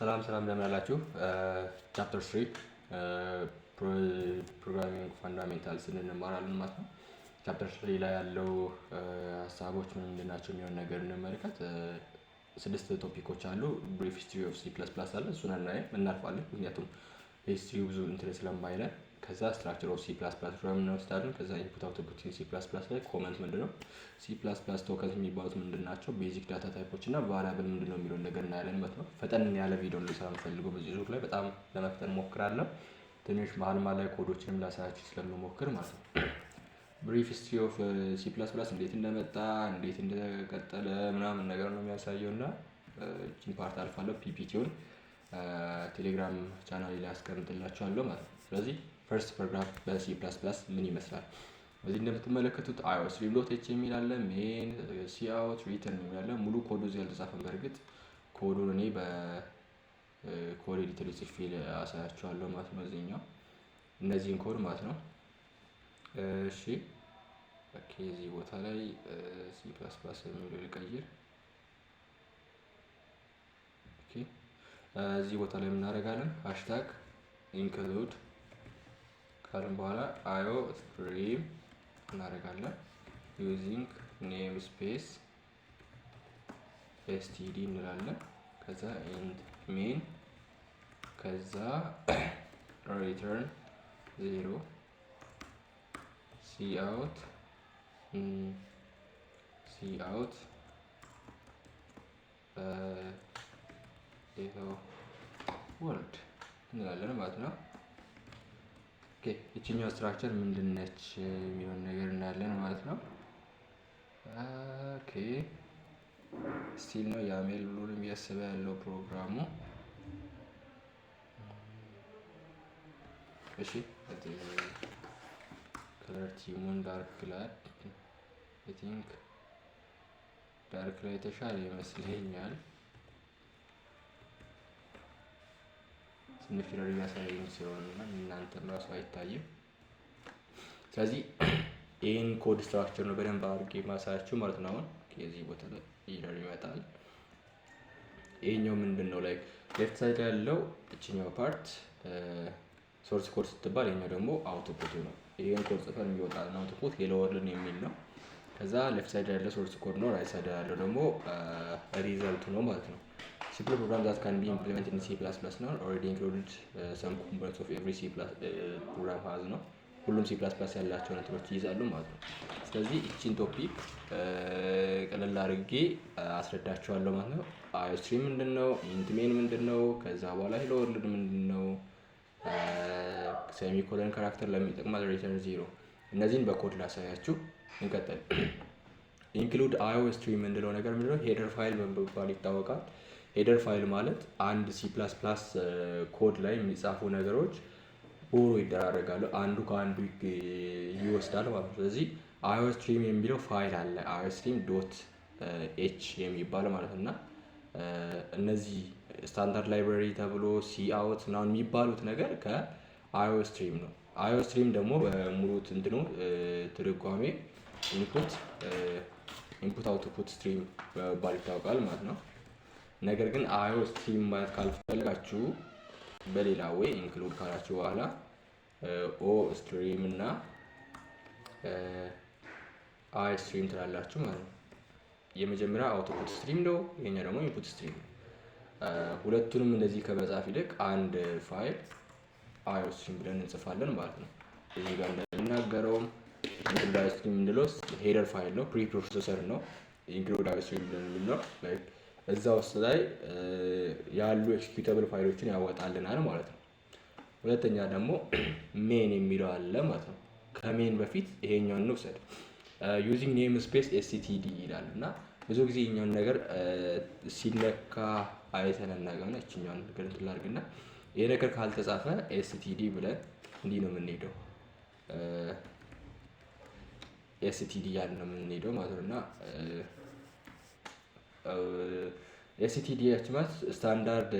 ሰላም ሰላም፣ እንደምን አላችሁ? Chapter 3 programming fundamentals እንማራለን ማለት ነው። Chapter 3 ላይ ያለው ሀሳቦች ምን ምንድን ናቸው የሚሆን ነገር እንመለከት። ስድስት topic ኦች አሉ። Brief history of C++ አለ። እሱን አናይም፣ እናልፋለን። ምክንያቱም history ብዙ እንትን ስለማይለን። ከዛ structure of C++ program እንወስዳለን። ከዛ input output C++ ላይ comment ምንድን ነው፣ C++ tokens የሚባሉት ምንድን ናቸው፣ basic data type ኦች እና variable ምንድን ነው የሚለውን ነገር እናያለን ማለት ነው። ፈጠን ያለ ቪዲዮ ልሰራ የምፈልገው በዚህ ዙር ላይ በጣም ለመፍጠን ሞክራለሁ። ትንሽ መሀል መሀል ላይ ኮዶችንም ላሳያችሁ ስለምሞክር ማለት ነው። Brief history of C++ እንዴት እንደመጣ፣ እንዴት እንደቀጠለ ምናምን ነገር ነው የሚያሳየው እና እቺን part አልፋለሁ። PPT ውን ቴሌግራም ቻናል ላይ አስቀምጥላችኋለሁ ማለት ነው። ስለዚህ first program በ C++ ምን ይመስላል? በዚህ እንደምትመለከቱት iostream.h የሚል አለ፣ main፣ cout፣ return የሚል አለ። ሙሉ ኮዱ እዚህ አልተጻፈም። በእርግጥ ኮዱን እኔ በ code editor ጽፌ አሳያችኋለሁ ማለት ነው። እዚህኛው እነዚህን ኮድ ማለት ነው። እሺ፣ okay፣ እዚህ ቦታ ላይ C++ የሚለው ልቀይር። Okay፣ እዚህ ቦታ ላይ የምናደርጋለን hashtag include ካልን በኋላ iostream እናደርጋለን፣ using namespace std እንላለን። ከዛ int main፣ ከዛ return zero፣ cout hello world እንላለን ማለት ነው። Okay፣ ይችኛው structure ምንድን ነች የሚሆን ነገር እናያለን ማለት ነው። Okay፣ still ነው YAML ብሎ እያሰበ ያለው ፕሮግራሙ። እሺ፣ color theme ኡን dark ላይ፣ I think dark ላይ የተሻለ ይመስለኛል። ትንሽ error እያሳየኝ ስለሆነ እናንተም ራሱ አይታይም። ስለዚህ ይህን code structure ነው በደንብ አድርጌ ማሳያችሁ ማለት ነው። አሁን የዚህ ቦታ ላይ error ይመጣል። ይሄኛው ምንድን ነው? Like left side ያለው እችኛው part source code ስትባል፣ ይሄኛው ደግሞ output ኡ ነው። ይሄን ኮድ ጽፈን የሚወጣ output hello world የሚል ነው። ከዛ left side ያለው source code ነው፣ right side ያለው ደግሞ result ኡ ነው ማለት ነው። Simple program that can be implemented in C++ ነው። Already included some components of every C+ program has ነው። ሁሉም C++ ያላቸውን እንትኖች ይይዛሉ ማለት ነው። ስለዚህ እቺን topic ቀለል አድርጌ አስረዳችኋለሁ ማለት ነው። Iostream ምንድን ነው? Int main ምንድን ነው? ከዛ በኋላ hello world ምንድን ነው? Semicolon character ለምን ይጠቅማል? Return zero። እነዚህን በኮድ ላሳያችሁ። እንቀጥል። Include iostream የምንለው ነገር ምንድነው? Header file በመባል ይታወቃል። Header file ማለት አንድ C++ code ላይ የሚጻፉ ነገሮች borrow ይደራረጋሉ። አንዱ ከአንዱ ይወስዳል ማለት ነው። ስለዚህ iostream የሚለው ፋይል አለ። iostream.h የሚባል ማለት እና እነዚህ standard library ተብሎ cout ምናምን የሚባሉት ነገር ከ iostream ነው። Iostream ደግሞ በሙሉ እንትኑ ትርጓሜ input output stream በመባል ይታወቃል ማለት ነው። ነገር ግን iostream ማለት ካልፈለጋችሁ በሌላ way include ካላችሁ በኋላ ostream እና istream ትላላችሁ ማለት ነው። የመጀመሪያ output stream ነው፣ ይሄኛው ደግሞ input stream ነው። ሁለቱንም እንደዚህ ከመጻፍ ይልቅ አንድ file iostream ብለን እንጽፋለን ማለት ነው። እዚህ ጋር እንደምናገረውም include iostream የምንለው header file ነው፣ preprocessor ነው። Include iostream ብለን የምንለው እዛ ውስጥ ላይ ያሉ executable ፋይሎችን ያወጣልናል ማለት ነው። ሁለተኛ ደግሞ main የሚለው አለ ማለት ነው። ከ main በፊት ይሄኛውን እንውሰድ። Using namespace std ይላል እና ብዙ ጊዜ ይኛውን ነገር ሲለካ አይተን እናውቅም። እችኛውን ነገር እንትን ላድርግና ይሄ ነገር ካልተጻፈ std ብለን እንዲህ ነው የምንሄደው። Std እያልን ነው የምንሄደው ማለት ነው። እና std ማለት ስታንዳርድ፣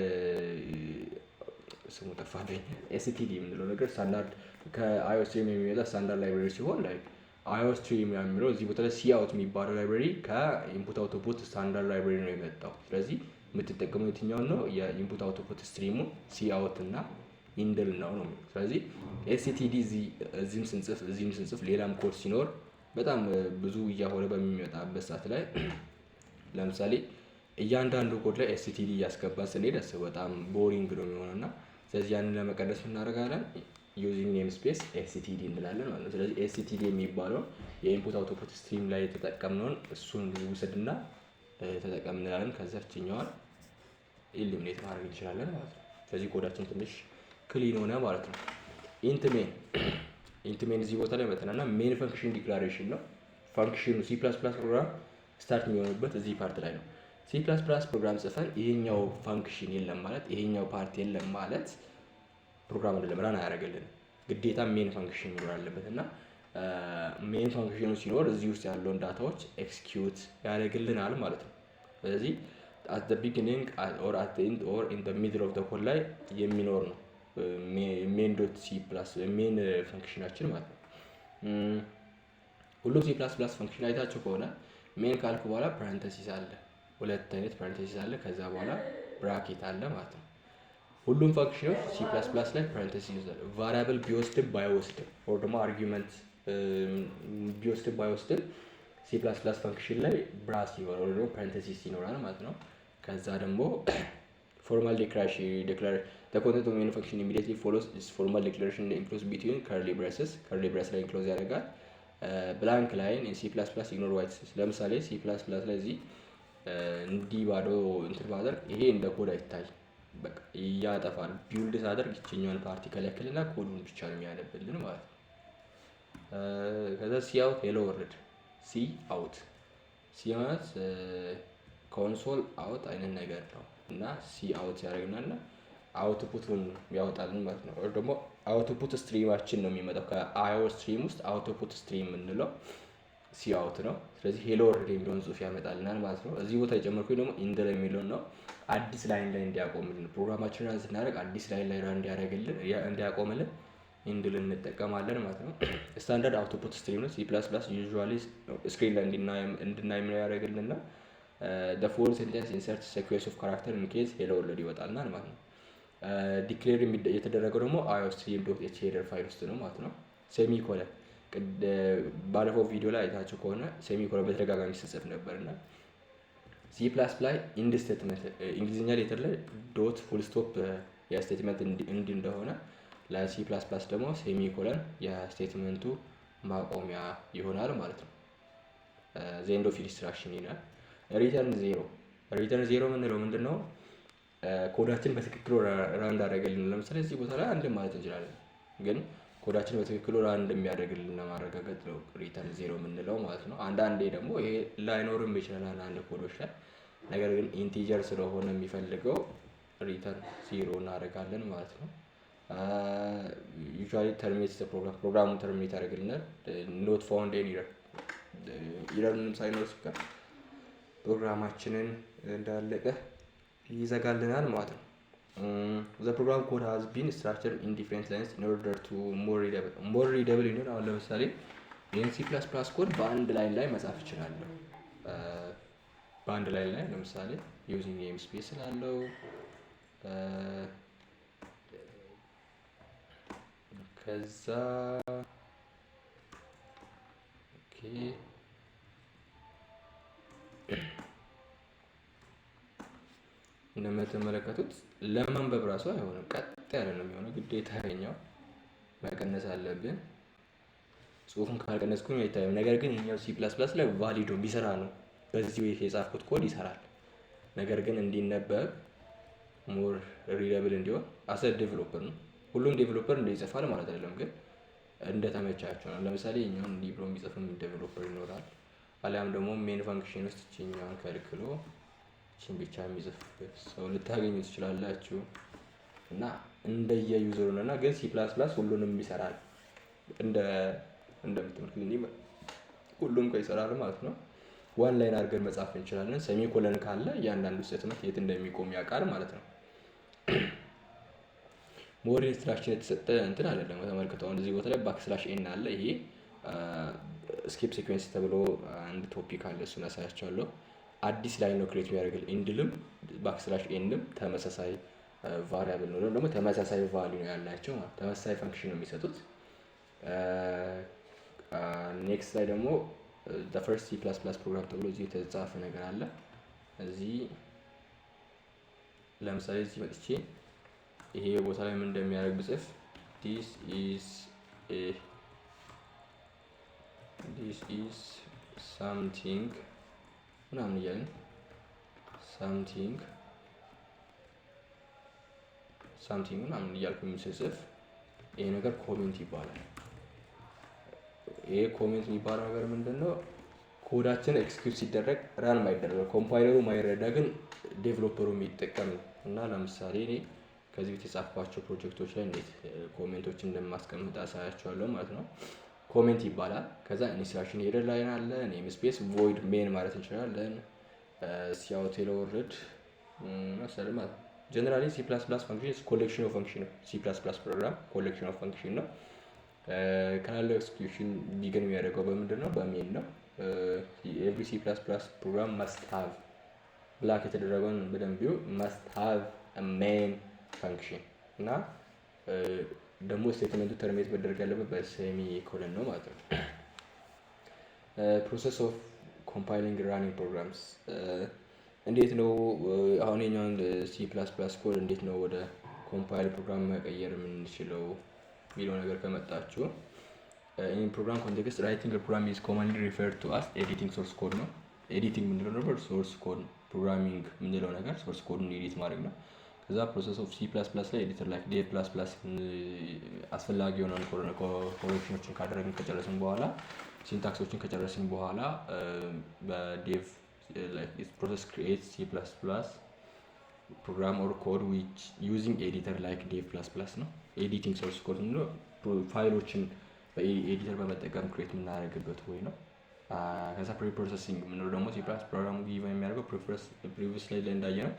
ስሙ ጠፋብኝ። Std የምንለው ነገር ስታንዳርድ ከ iostream የሚመጣ standard library ሲሆን like iostream የሚለው እዚህ ቦታ ላይ cout የሚባለው library ከ input output standard library ነው የመጣው። ስለዚህ የምትጠቀመው የትኛውን ነው? የ input output stream ኡ cout እና endl ነው። ስለዚህ std እዚህም ስንጽፍ እዚህም ስንጽፍ ሌላም ኮድ ሲኖር በጣም ብዙ እያሆነ በሚመጣበት ሰዓት ላይ፣ ለምሳሌ እያንዳንዱ ኮድ ላይ std እያስገባን ስንሄድ በጣም boring ነው የሚሆነው። እና ስለዚህ ያንን ለመቀነስ እናደርጋለን using namespace std እንላለን ማለት ነው። ስለዚህ std የሚባለው የ input output stream ላይ የተጠቀምነውን እሱን ውሰድና ተጠቀም እንላለን። ከዛ ይችኛዋን eliminate ማድረግ እንችላለን ማለት ነው። ስለዚህ ኮዳችን ትንሽ clean ሆነ ማለት ነው። int main። Int main እዚህ ቦታ ላይ መጠናና main function declaration ነው። Function ኑ C++ program start የሚሆንበት እዚህ part ላይ ነው። C++ program ጽፈን ይሄኛው function የለም ማለት፣ ይሄኛው part የለም ማለት ፕሮግራም አይደለም፣ run አያደርግልንም። ግዴታ main function መኖር አለበት እና main function ኑ ሲኖር እዚህ ውስጥ ያለውን data ዎች execute ያደርግልናል ማለት ነው። ስለዚህ at the beginning or at end or in the middle of the code ላይ የሚኖር ነው main dot C plus main function ኣችን ማለት ነው። ሁሉም C++ function አይታችሁ ከሆነ main ካልኩ በኋላ parenthesis አለ፣ ሁለት አይነት parenthesis አለ። ከዛ በኋላ bracket አለ ማለት ነው። ሁሉም function ኖች C++ ላይ parenthesis ይወስዳል። Variable ቢወስድም ባይወስድም or ደግሞ argument ቢወስድም ባይወስድም C++ function ላይ brace ይኖራል ወይ ደግሞ parenthesis ይኖራል ማለት ነው። ከዛ ደግሞ formal declaration። The content of main function immediately follows its formal declaration, enclosed between curly braces። Curly brace ላይ enclose ያደርጋል። Blank line: C++ ignore white። ለምሳሌ C++ ላይ እዚህ እንዲህ ባዶ እንትን ባደርግ ይሄ እንደ ኮድ አይታይ፣ በቃ ያጠፋል። Build ሳደርግ ይችኛዋን part ይከለክልና ኮዱን ብቻ ነው የሚያነብልን ማለት ነው። ከዛ cout hello world። Cout፣ c ማለት console out አይነት ነገር ነው እና cout ያደርግና እና output ኡን ያወጣልን ማለት ነው። ወይ ደግሞ output stream ኣችን ነው የሚመጣው። ከ iostream ውስጥ output stream የምንለው cout ነው። ስለዚህ hello world የሚለውን ጽሁፍ ያመጣልናል ማለት ነው። እዚህ ቦታ የጨመርኩኝ ደግሞ endl የሚለውን ነው። አዲስ line ላይ እንዲያቆምልን፣ ፕሮግራማችንን run ስናደርግ አዲስ line ላይ run እንዲያደርግልን፣ እንዲያቆምልን endl እንጠቀማለን ማለት ነው። Standard output stream ነው። C++ usually screen ላይ እንድናይ ምን ያደርግልን ነው። Following sentence insert sequence of character in case hello world ይወጣልናል ማለት ነው። Declare የተደረገው ደግሞ iostream.h header file ውስጥ ነው ማለት ነው። Semicolon፣ ባለፈው ቪዲዮ ላይ አይታችሁ ከሆነ semicolon በተደጋጋሚ ስጽፍ ነበር። እና C plus ላይ end statement፣ እንግሊዝኛ letter ላይ dot, full stop የ statement end እንደሆነ ለ C++ ደግሞ semicolon የ statement ኡ ማቆሚያ ይሆናል ማለት ነው። The end of instruction ይላል። Return zero። Return zero የምንለው ምንድን ነው? ኮዳችን በትክክሉ run እንዳደረገልን፣ ለምሳሌ እዚህ ቦታ ላይ አንድ ማለት እንችላለን፣ ግን ኮዳችን በትክክሉ run እንደሚያደርግልን ለማረጋገጥ ነው return zero የምንለው ማለት ነው። አንዳንዴ ደግሞ ይሄ ላይኖርም ይችላል አንዳንድ ኮዶች ላይ፣ ነገር ግን integer ስለሆነ የሚፈልገው return zero እናደርጋለን ማለት ነው። Usually terminate program፣ ፕሮግራሙን terminate ያደርግልናል። Not found any error፣ error ምንም ሳይኖር ሲቀር ፕሮግራማችንን እንዳለቀ ይዘጋልናል ማለት ነው። The program code has been structured in different lines in order to more readable። More readable ይሆን። አሁን ለምሳሌ ይህን C++ code በአንድ line ላይ መጻፍ እችላለሁ። በአንድ line ላይ ለምሳሌ using namespace ስላለው ከዛ okay እንደምትመለከቱት ለማንበብ ራሱ አይሆንም፣ ቀጥ ያለ ነው የሚሆነው። ግዴታ ይኸኛው መቀነስ አለብን። ጽሁፉን ካልቀነስኩኝ አይታይም። ነገር ግን ይሄኛው C++ ላይ valid ቢሰራ ነው፣ በዚህ way የጻፍኩት ኮድ ይሰራል። ነገር ግን እንዲነበብ፣ more readable እንዲሆን as a developer ነው። ሁሉም developer እንደ ይጽፋል ማለት አይደለም፣ ግን እንደተመቻቸው ነው። ለምሳሌ ይኸኛውን እንዲህ ብሎ የሚጽፍም developer ይኖራል። አሊያም ደግሞ main function ውስጥ ይችኛዋን ከልክሎ ይችን ብቻ የሚጽፍ ሰው ልታገኙ ትችላላችሁ። እና እንደየ user ኡ ነው። እና ግን C++ ሁሉንም ይሰራል፣ እንደ እንደምትመለከቱት እንዲህ ሁሉም ጋር ይሰራል ማለት ነው። One line አድርገን መጻፍ እንችላለን። Semicolon ካለ እያንዳንዱ statement የት እንደሚቆም ያውቃል ማለት ነው። More instruction የተሰጠ እንትን አይደለም። ተመልክተው አሁን እዚህ ቦታ ላይ backslash n አለ። ይሄ escape sequence ተብሎ አንድ topic አለ። እሱን አሳያቸዋለሁ። አዲስ line ነው create የሚያደርግልን። Endl ም backslash n ም ተመሳሳይ variable ነው ደግሞ ተመሳሳይ value ነው ያላቸው፣ ተመሳሳይ function ነው የሚሰጡት። Next ላይ ደግሞ first C++ program ተብሎ እዚህ የተጻፈ ነገር አለ። እዚህ ለምሳሌ እዚህ መጥቼ ይሄ ቦታ ላይ ምን እንደሚያደርግ ብጽፍ this is something ምናምን እያልን something something ምናምን እያልኩ ስጽፍ ይሄ ነገር comment ይባላል። ይሄ comment የሚባለው ነገር ምንድን ነው? ኮዳችን execute ሲደረግ run ማይደረግ፣ compiler ኡ ማይረዳ ግን developer ኡ የሚጠቀም ነው። እና ለምሳሌ እኔ ከዚህ በፊት የጻፍኳቸው ፕሮጀክቶች ላይ እንዴት comment ኦችን እንደማስቀምጥ አሳያችኋለሁ ማለት ነው። Comment ይባላል። ከዛ instruction header line አለ፣ namespace፣ void main ማለት እንችላለን። Cout hello world መሰለኝ ማለት ነው። Generally C++ function collection of function ነው። C++ program collection of function ነው። ካላለው execution begin የሚያደርገው በምንድን ነው? በ main ነው። Every C++ program must have፣ black የተደረገውን በደንብ must have main function እና ደግሞ statement ኡ terminate መደረግ ያለበት በ semicolon ነው ማለት ነው። Process of compiling, running programs እንዴት ነው? አሁን የኛውን C++ code እንዴት ነው ወደ compile program መቀየር የምንችለው የሚለው ነገር ከመጣችሁ in program context, writing program is commonly referred to as editing source code ነው። Editing የምንለው ነገር source code፣ programming የምንለው ነገር source code ን edit ማድረግ ነው። ከዛ process of C++ ላይ editor ላይ Dev plus plus አስፈላጊ የሆነውን correction ኦችን ካደረግን ከጨረስን በኋላ፣ syntax ኦችን ከጨረስን በኋላ በ Dev process create C++ program or code which using editor like Dev plus plus ነው። Editing source code የምንለው ፋይሎችን በ editor በመጠቀም create የምናደርግበት ወይ ነው። ከዛ preprocessing የምንለው ደግሞ C plus ፕሮግራሙ give የሚያደርገው previous ላይ እንዳየነው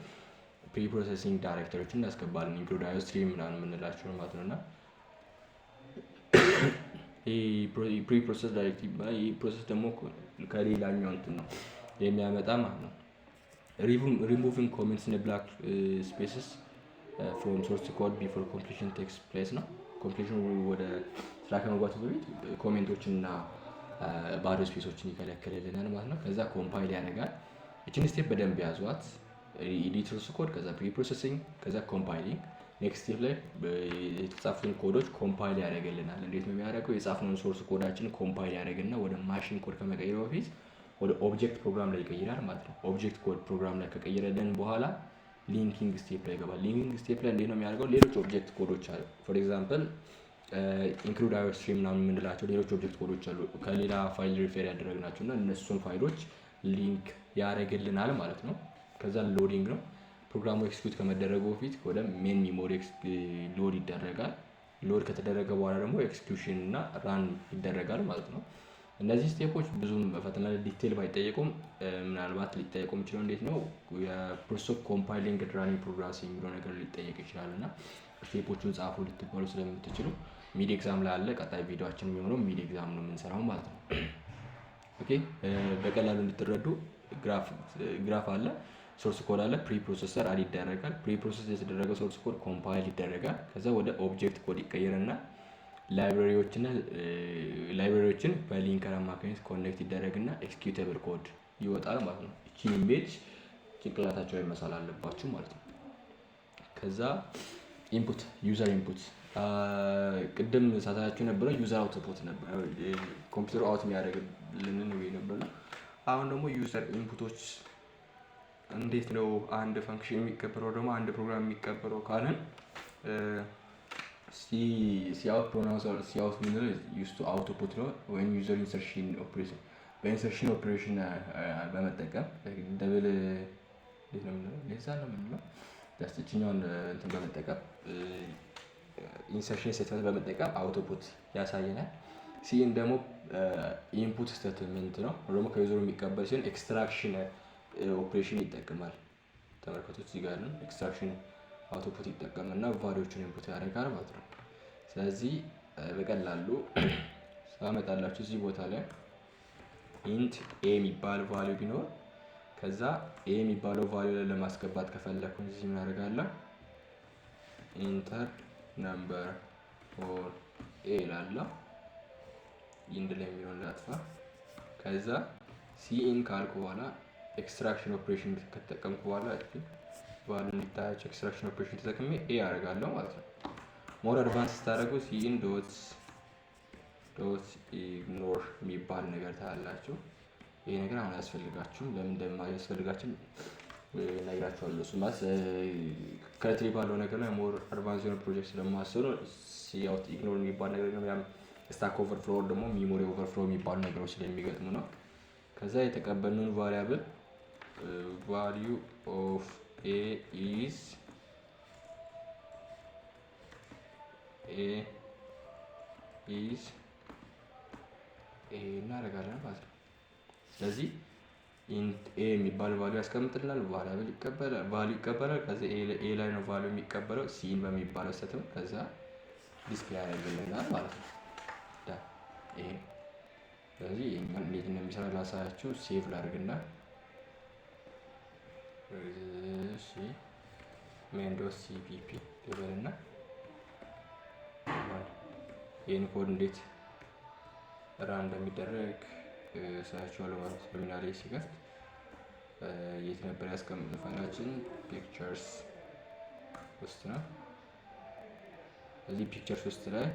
preprocessing directive ኦችን እናስገባለን፣ include iostream ምናምን የምንላቸው ማለት ነው። እና preprocess directive ይባላል። ይህ process ደግሞ ከሌላኛው እንትን ነው የሚያመጣ ማለት ነው። ሪሙቪንግ ኮሜንትስ ኢን ብላክ ስፔስስ ፍሮም ሶርስ ኮድ ቢፎር ኮምፕሊሽን ቴክስ ፕሌስ ነው። Completion ወደ ስራ ከመግባቱ በፊት comment ኦችን እና ባዶ space ኦችን ይከለክልልናል ማለት ነው። ከዛ compile ያደርጋል። እችን step በደንብ ያዟት። Edit source code፣ ከዛ preprocessing፣ ከዛ compiling። Next step ላይ የተጻፉትን code ኦች compile ያደርግልናል። እንዴት ነው የሚያደርገው? የጻፍነውን source code ኣችን compile ያደርግና ወደ machine code ከመቀየሩ በፊት ወደ object program ላይ ይቀይራል ማለት ነው። Object code program ላይ ከቀየረልን በኋላ linking step ላይ ይገባል። Linking step ላይ እንዴት ነው የሚያደርገው? ሌሎች object code ኦች አሉ። For example, include iostream ምናምን የምንላቸው ሌሎች object code ኦች አሉ ከሌላ file refer ያደረግናቸው እና እነሱን ፋይሎች link ያደርግልናል ማለት ነው። ከዛ loading ነው። ፕሮግራሙ execute ከመደረጉ በፊት ወደ main memory load ይደረጋል። Load ከተደረገ በኋላ ደግሞ execution እና run ይደረጋል ማለት ነው። እነዚህ step ኦች ብዙም ፈተና ላይ detail ባይጠየቁም ምናልባት ሊጠየቁ የሚችለው እንዴት ነው የ process of compiling, running programs የሚለው ነገር ሊጠየቅ ይችላል እና step ኦቹን ጻፉ ልትባሉ ስለምትችሉ mid exam ላይ አለ። ቀጣይ ቪዲዮአችን የሚሆነው mid exam ነው የምንሰራው ማለት ነው። Okay፣ በቀላሉ እንድትረዱ graph አለ፣ source code አለ፣ preprocessor add ይደረጋል። Preprocess የተደረገው source code compile ይደረጋል። ከዛ ወደ object code ይቀየርና library ዎችን በ linker አማካኝነት connect ይደረግና executable code ይወጣል ማለት ነው። እቺን image ጭንቅላታቸው ላይ መሳል አለባችሁ ማለት ነው። ከዛ input፣ user input፣ ቅድም ሳሳያችሁ የነበረው user output ነበር፣ ኮምፒውተሩ out የሚያደርግልን ወይ ነበር። አሁን ደግሞ user input ኦች እንዴት ነው አንድ function የሚቀበለው ደግሞ አንድ ፕሮግራም የሚቀበለው ካልን cout pronounce cout ምንለው used to output ነው ወይም user insertion operation፣ በ insertion ኦፕሬሽን በመጠቀም double እንዴት ነው የምንለው፣ less than ነው የምንለው፣ just እችኛዋን እንትን በመጠቀም insertion statement በመጠቀም output ያሳየናል። Cin ደግሞ input statement ነው ደግሞ ከ user ኡ የሚቀበል ሲሆን extraction operation ይጠቀማል። ተመልከቱት፣ እዚህ ጋር ያለን extraction output ይጠቀምና value ዎችን input ያደርጋል ማለት ነው። ስለዚህ በቀላሉ ሳመጣላችሁ እዚህ ቦታ ላይ int a የሚባል value ቢኖር ከዛ ከዛ a የሚባለው value ላይ ለማስገባት ከፈለኩኝ እዚህ ምን አደርጋለሁ? Enter number for a እላለሁ። Endl የሚለውን ላጥፋ። ከዛ cin ካልኩ በኋላ፣ extraction operation ከተጠቀምኩ በኋላ፣ value እንዲታያቸው extraction operation ተጠቅሜ a አደርጋለሁ ማለት ነው። More advance ስታደርጉ cin dot dot ignore የሚባል ነገር ታያላችሁ። ይሄ ነገር አሁን አያስፈልጋችሁም። ለምን እንደማያስፈልጋችሁ እነግራችኋለሁ። እሱ ማለት currently ባለው ነገር ላይ more advance የሆነ ፕሮጀክት ስለማስብ ነው። Cout ignore የሚባል ነገር ነው። ያም stack overflow ደግሞ memory overflow የሚባሉ ነገሮች ስለሚገጥሙ ነው። ከዛ የተቀበልነውን variable value of a is a is a እናደርጋለን ማለት ነው። ስለዚህ int a የሚባል value ያስቀምጥልናል። Variable ይቀበላል፣ value ይቀበላል። ከዛ a ላይ ነው value የሚቀበለው cin በሚባለው statement፣ ከዛ display ያደርግልናል ማለት ነው። ይሄ ስለዚህ ይሄኛው እንዴት እንደሚሰራ ላሳያችሁ። Save ላድርግና፣ እሺ፣ main.cpp ልበልና ይህን ኮድ እንዴት run እንደሚደረግ ሳያችኋለሁ ማለት ነው። ተርሚናል ሲከፍት የት ነበር ያስቀምጥ ፋይላችን? Pictures ውስጥ ነው። እዚህ pictures ውስጥ ላይ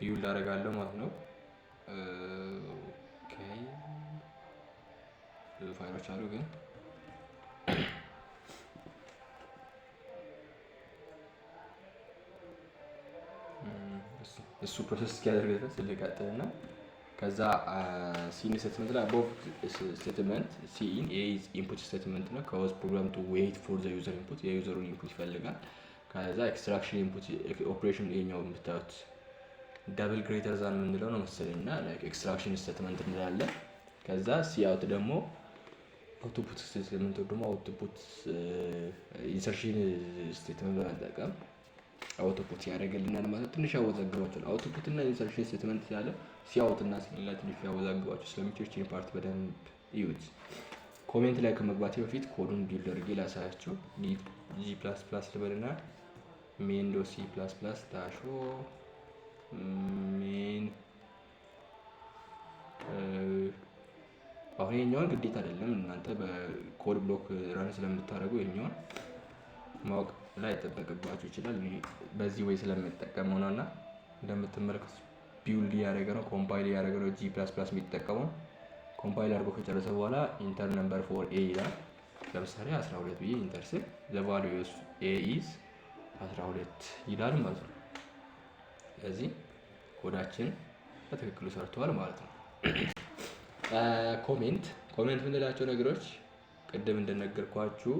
build አደርጋለሁ ማለት ነው። Okay፣ ብዙ ፋይሎች አሉ ግን እሱ process እስኪያደርግ ድረስ ልቀጥልና ከዛ cin statement ላይ above statement cin input statement ነው። Cause program to wait for the user input፣ የ user ኡን input ይፈልጋል። ከዛ extraction input operation ይሄኛው የምታዩት double greater than የምንለው ነው መሰለኝ እና extraction statement እንላለን። ከዛ cout ደግሞ output statement ደግሞ output insertion statement በመጠቀም output ያደርግልናል ማለት። ትንሽ ያወዛግባቸዋል። Output እና insertion statement ያለ cout እና cin ላይ ትንሽ ያወዛግባቸው ስለሚችል ይህችን part በደንብ እዩት። Comment ላይ ከመግባቴ በፊት ኮዱን build አድርጌ ላሳያችሁ። g++ ልበልና main.c++ dash o main። አሁን ይሄኛውን ግዴታ አይደለም፣ እናንተ በ code block run ስለምታደርጉ ይሄኛውን ማወቅ ላይ ይጠበቅባችሁ ይችላል። በዚህ way ስለምጠቀመው ነው እና እንደምትመለከቱት build እያደረገ ነው፣ compile እያደረገ ነው። g++ የሚጠቀመው compile አድርጎ ከጨረሰ በኋላ enter number for a ይላል። ለምሳሌ 12 ብዬ enter ስል the value a is 12 ይላል ማለት ነው። ስለዚህ ኮዳችን በትክክሉ ሰርተዋል ማለት ነው። Comment የምንላቸው ነገሮች ቅድም እንደነገርኳችሁ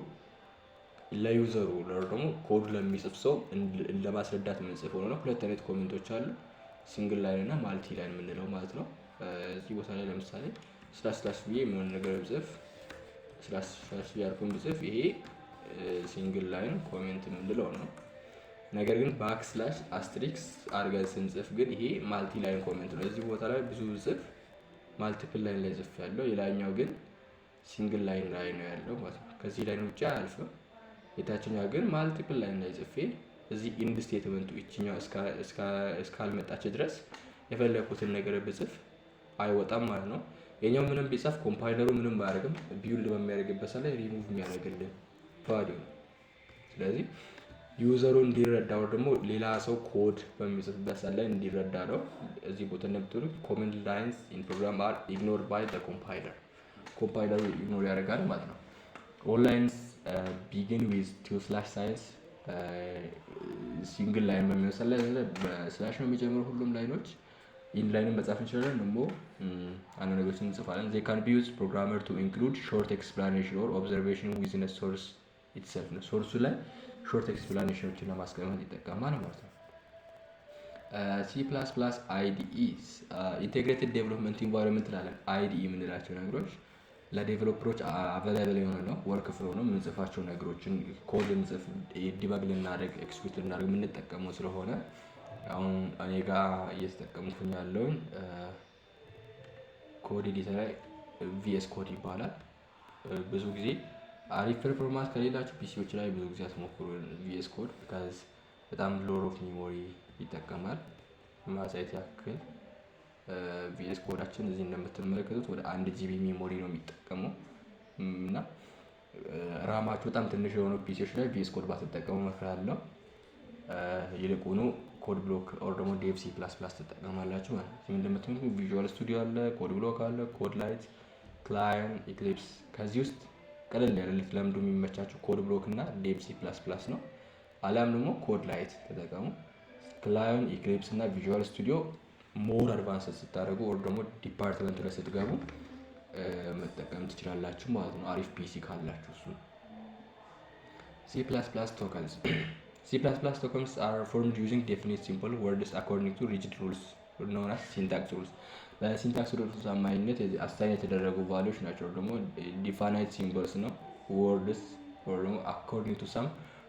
ለ user ኡ ደግሞ ኮድ ለሚጽፍ ሰው ለማስረዳት የምንጽፈው ነው። ሁለት አይነት comment ኦች አሉ። Single line እና multi line የምንለው ማለት ነው። እዚህ ቦታ ላይ ለምሳሌ slash slash ብዬ የሚሆን ነገር ብጽፍ፣ slash slash ብዬ አልኩኝ ብጽፍ ይሄ single line comment የምንለው ነው። ነገር ግን backslash asterisk አድርገን ስንጽፍ ግን ይሄ multi line comment ነው። እዚህ ቦታ ላይ ብዙ ጽፍ multiple line ላይ ጽፍ ያለው፣ የላይኛው ግን single line ላይ ነው ያለው ማለት ነው። ከዚህ line ውጭ አያልፍም። የታችኛው ግን multiple line ላይ ጽፌ እዚህ end statement ኡ ይችኛው እስካልመጣች ድረስ የፈለኩትን ነገር ብጽፍ አይወጣም ማለት ነው። የኛው ምንም ቢጻፍ compiler ኡ ምንም አያደርግም። Build በሚያደርግበት ሰዓት ላይ ሪሙቭ የሚያደርግልን value ነው። ስለዚህ user ኡ እንዲረዳው ደግሞ ሌላ ሰው ኮድ በሚጽፍበት ሰዓት ላይ እንዲረዳ ነው። እዚህ ቦታ እንደምትሉት comment lines in program are ignored by the compiler፣ compiler ኡ ignore ያደርጋል ማለት ነው። All lines begin with two slash signs። Single line በሚወሰድ ላይ በ slash ነው የሚጀምሩ ሁሉም line ኦች። End line ን መጻፍ እንችላለን። ደግሞ አንድ ነገሮችን እንጽፋለን። They can be use programmer to include short explanation or observation within source itself ነው። Source ኡ ላይ short explanation ኦችን ለማስቀመጥ ይጠቀማል ማለት ነው። C++ IDE፣ integrated development environment ላለን IDE የምንላቸው ነገሮች ለ developer ኦች available የሆነ ነው። Workflow ነው፣ የምንጽፋቸው ነገሮችን ኮድ ልንጽፍ፣ debug ልናደርግ፣ execute ልናደርግ የምንጠቀመው ስለሆነ አሁን እኔ ጋር እየተጠቀምኩኝ ያለውን code editor ላይ VS Code ይባላል። ብዙ ጊዜ አሪፍ performance ከሌላችሁ PC ዎች ላይ ብዙ ጊዜ አትሞክሩ VS Code፣ because በጣም lot of memory ይጠቀማል። ማሳየት ያክል VS Code ኣችን እዚህ እንደምትመለከቱት ወደ 1 GB memory ነው የሚጠቀመው። እና RAM ኣችሁ በጣም ትንሽ የሆኑ PC ዎች ላይ VS Code ባትጠቀሙ እመክራለሁ። ይልቁኑ Code Block or ደግሞ Dev C++ ትጠቀማላችሁ ማለት ነው። እንደምትመለከቱት Visual Studio አለ፣ Code Block አለ፣ CodeLite፣ CLion፣ Eclipse። ከዚህ ውስጥ ቀለል ያለ ልትለምዱ የሚመቻችሁ Code Block እና Dev C++ ነው። አሊያም ደግሞ CodeLite ተጠቀሙ። CLion፣ Eclipse እና Visual Studio more advance ስታደርጉ or ደግሞ department ላይ ስትገቡ መጠቀም ትችላላችሁ ማለት ነው። አሪፍ PC ካላችሁ እሱ። C++ tokens. C++ tokens are formed using definite simple words according to rigid rules known as syntax rules። በ syntax rules አማካኝነት assign የተደረጉ value ዎች ናቸው። ደግሞ definite symbols ነው words or ደግሞ according to some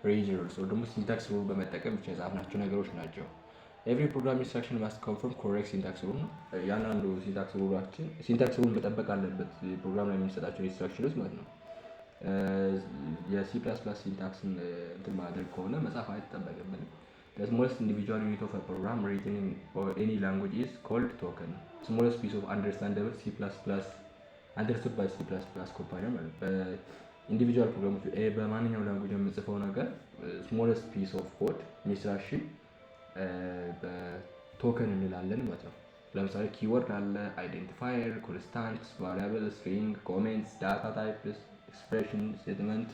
rigid rules or ደግሞ syntax rule በመጠቀም ብቻ የጻፍናቸው ነገሮች ናቸው። Every program instruction must conform correct syntax rule ነው። ያንዳንዱ syntax rule ኣችን syntax rule መጠበቅ አለበት ፕሮግራም ላይ የምንሰጣቸው instruction ኖች ማለት ነው። የ C++ syntax ን እንትን ማድረግ ከሆነ መጻፍ አይጠበቅብንም። The smallest individual unit of a program written in any language is called token. Smallest piece of understandable C++ understood by C++ compiler ማለት በ individual ፕሮግራሞች በማንኛውም language የምንጽፈው ነገር smallest piece of code instruction በ token እንላለን ማለት ነው። ለምሳሌ keyword አለ፣ identifier፣ constants፣ variable፣ string፣ comments፣ data types፣ expression፣ statement፣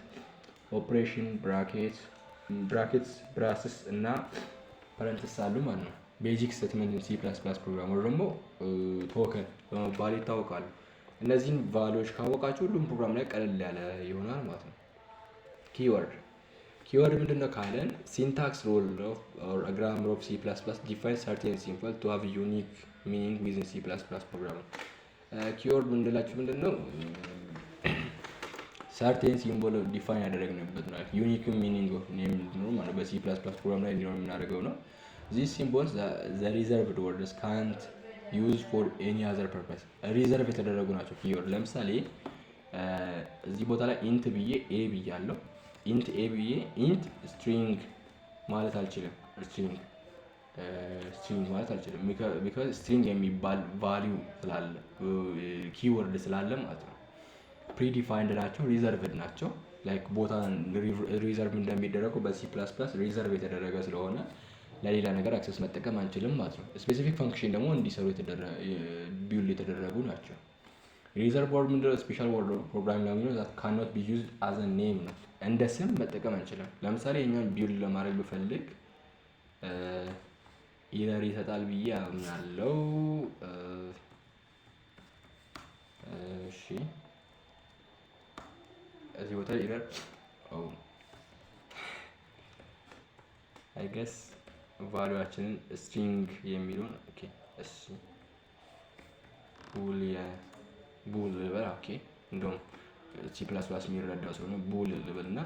operation፣ brackets፣ braces እና parenthesis አሉ ማለት ነው። Basic statement C++ program ወይ ደግሞ token በመባል ይታወቃሉ። እነዚህን value ዎች ካወቃችሁ ሁሉም ፕሮግራም ላይ ቀለል ያለ ይሆናል ማለት ነው። Keyword ምንድን ነው ካለን syntax rule grammar of C++ define certain symbol to have unique meaning within C++ program ነው። Keyword ምንላችሁ ምንድን ነው? Certain symbol define ያደረግንበት ነው። Unique meaning of name እንዲኖር ማለት በ C++ ፕሮግራም ላይ እንዲኖር የምናደርገው ነው። ዚስ ሲምቦልስ ዘ ሪዘርቭድ ወርድስ ካንት ዩዝ ፎር ኤኒ አዘር ፐርፐስ። ሪዘርቭ የተደረጉ ናቸው keyword። ለምሳሌ እዚህ ቦታ ላይ int ብዬ a ብያለሁ። Int a ብዬ int string ማለት አልችልም። String ማለት አልችልም። Because string የሚባል value ስላለ፣ keyword ስላለ ማለት ነው። Predefined ናቸው፣ reserved ናቸው። Like ቦታ reserve እንደሚደረገው በ C++ reserve የተደረገ ስለሆነ ለሌላ ነገር access መጠቀም አንችልም ማለት ነው። Specific function ደግሞ እንዲሰሩ build የተደረጉ ናቸው። Reserve word ምንድነው? Special word programming ላንጉዌጅ ዛት ካኖት ቢ ዩዝድ አዝ አ ኔም ነው። እንደ ስም መጠቀም አንችልም። ለምሳሌ የኛን build ለማድረግ ብፈልግ error ይሰጣል ብዬ አምናለሁ። እሺ፣ እዚህ ቦታ error፣ oh, I guess value ኣችንን string የሚለውን፣ okay፣ እሺ፣ bool bool ልበል። Okay፣ እንደውም C++ የሚረዳው ስለሆነ bool ልበል እና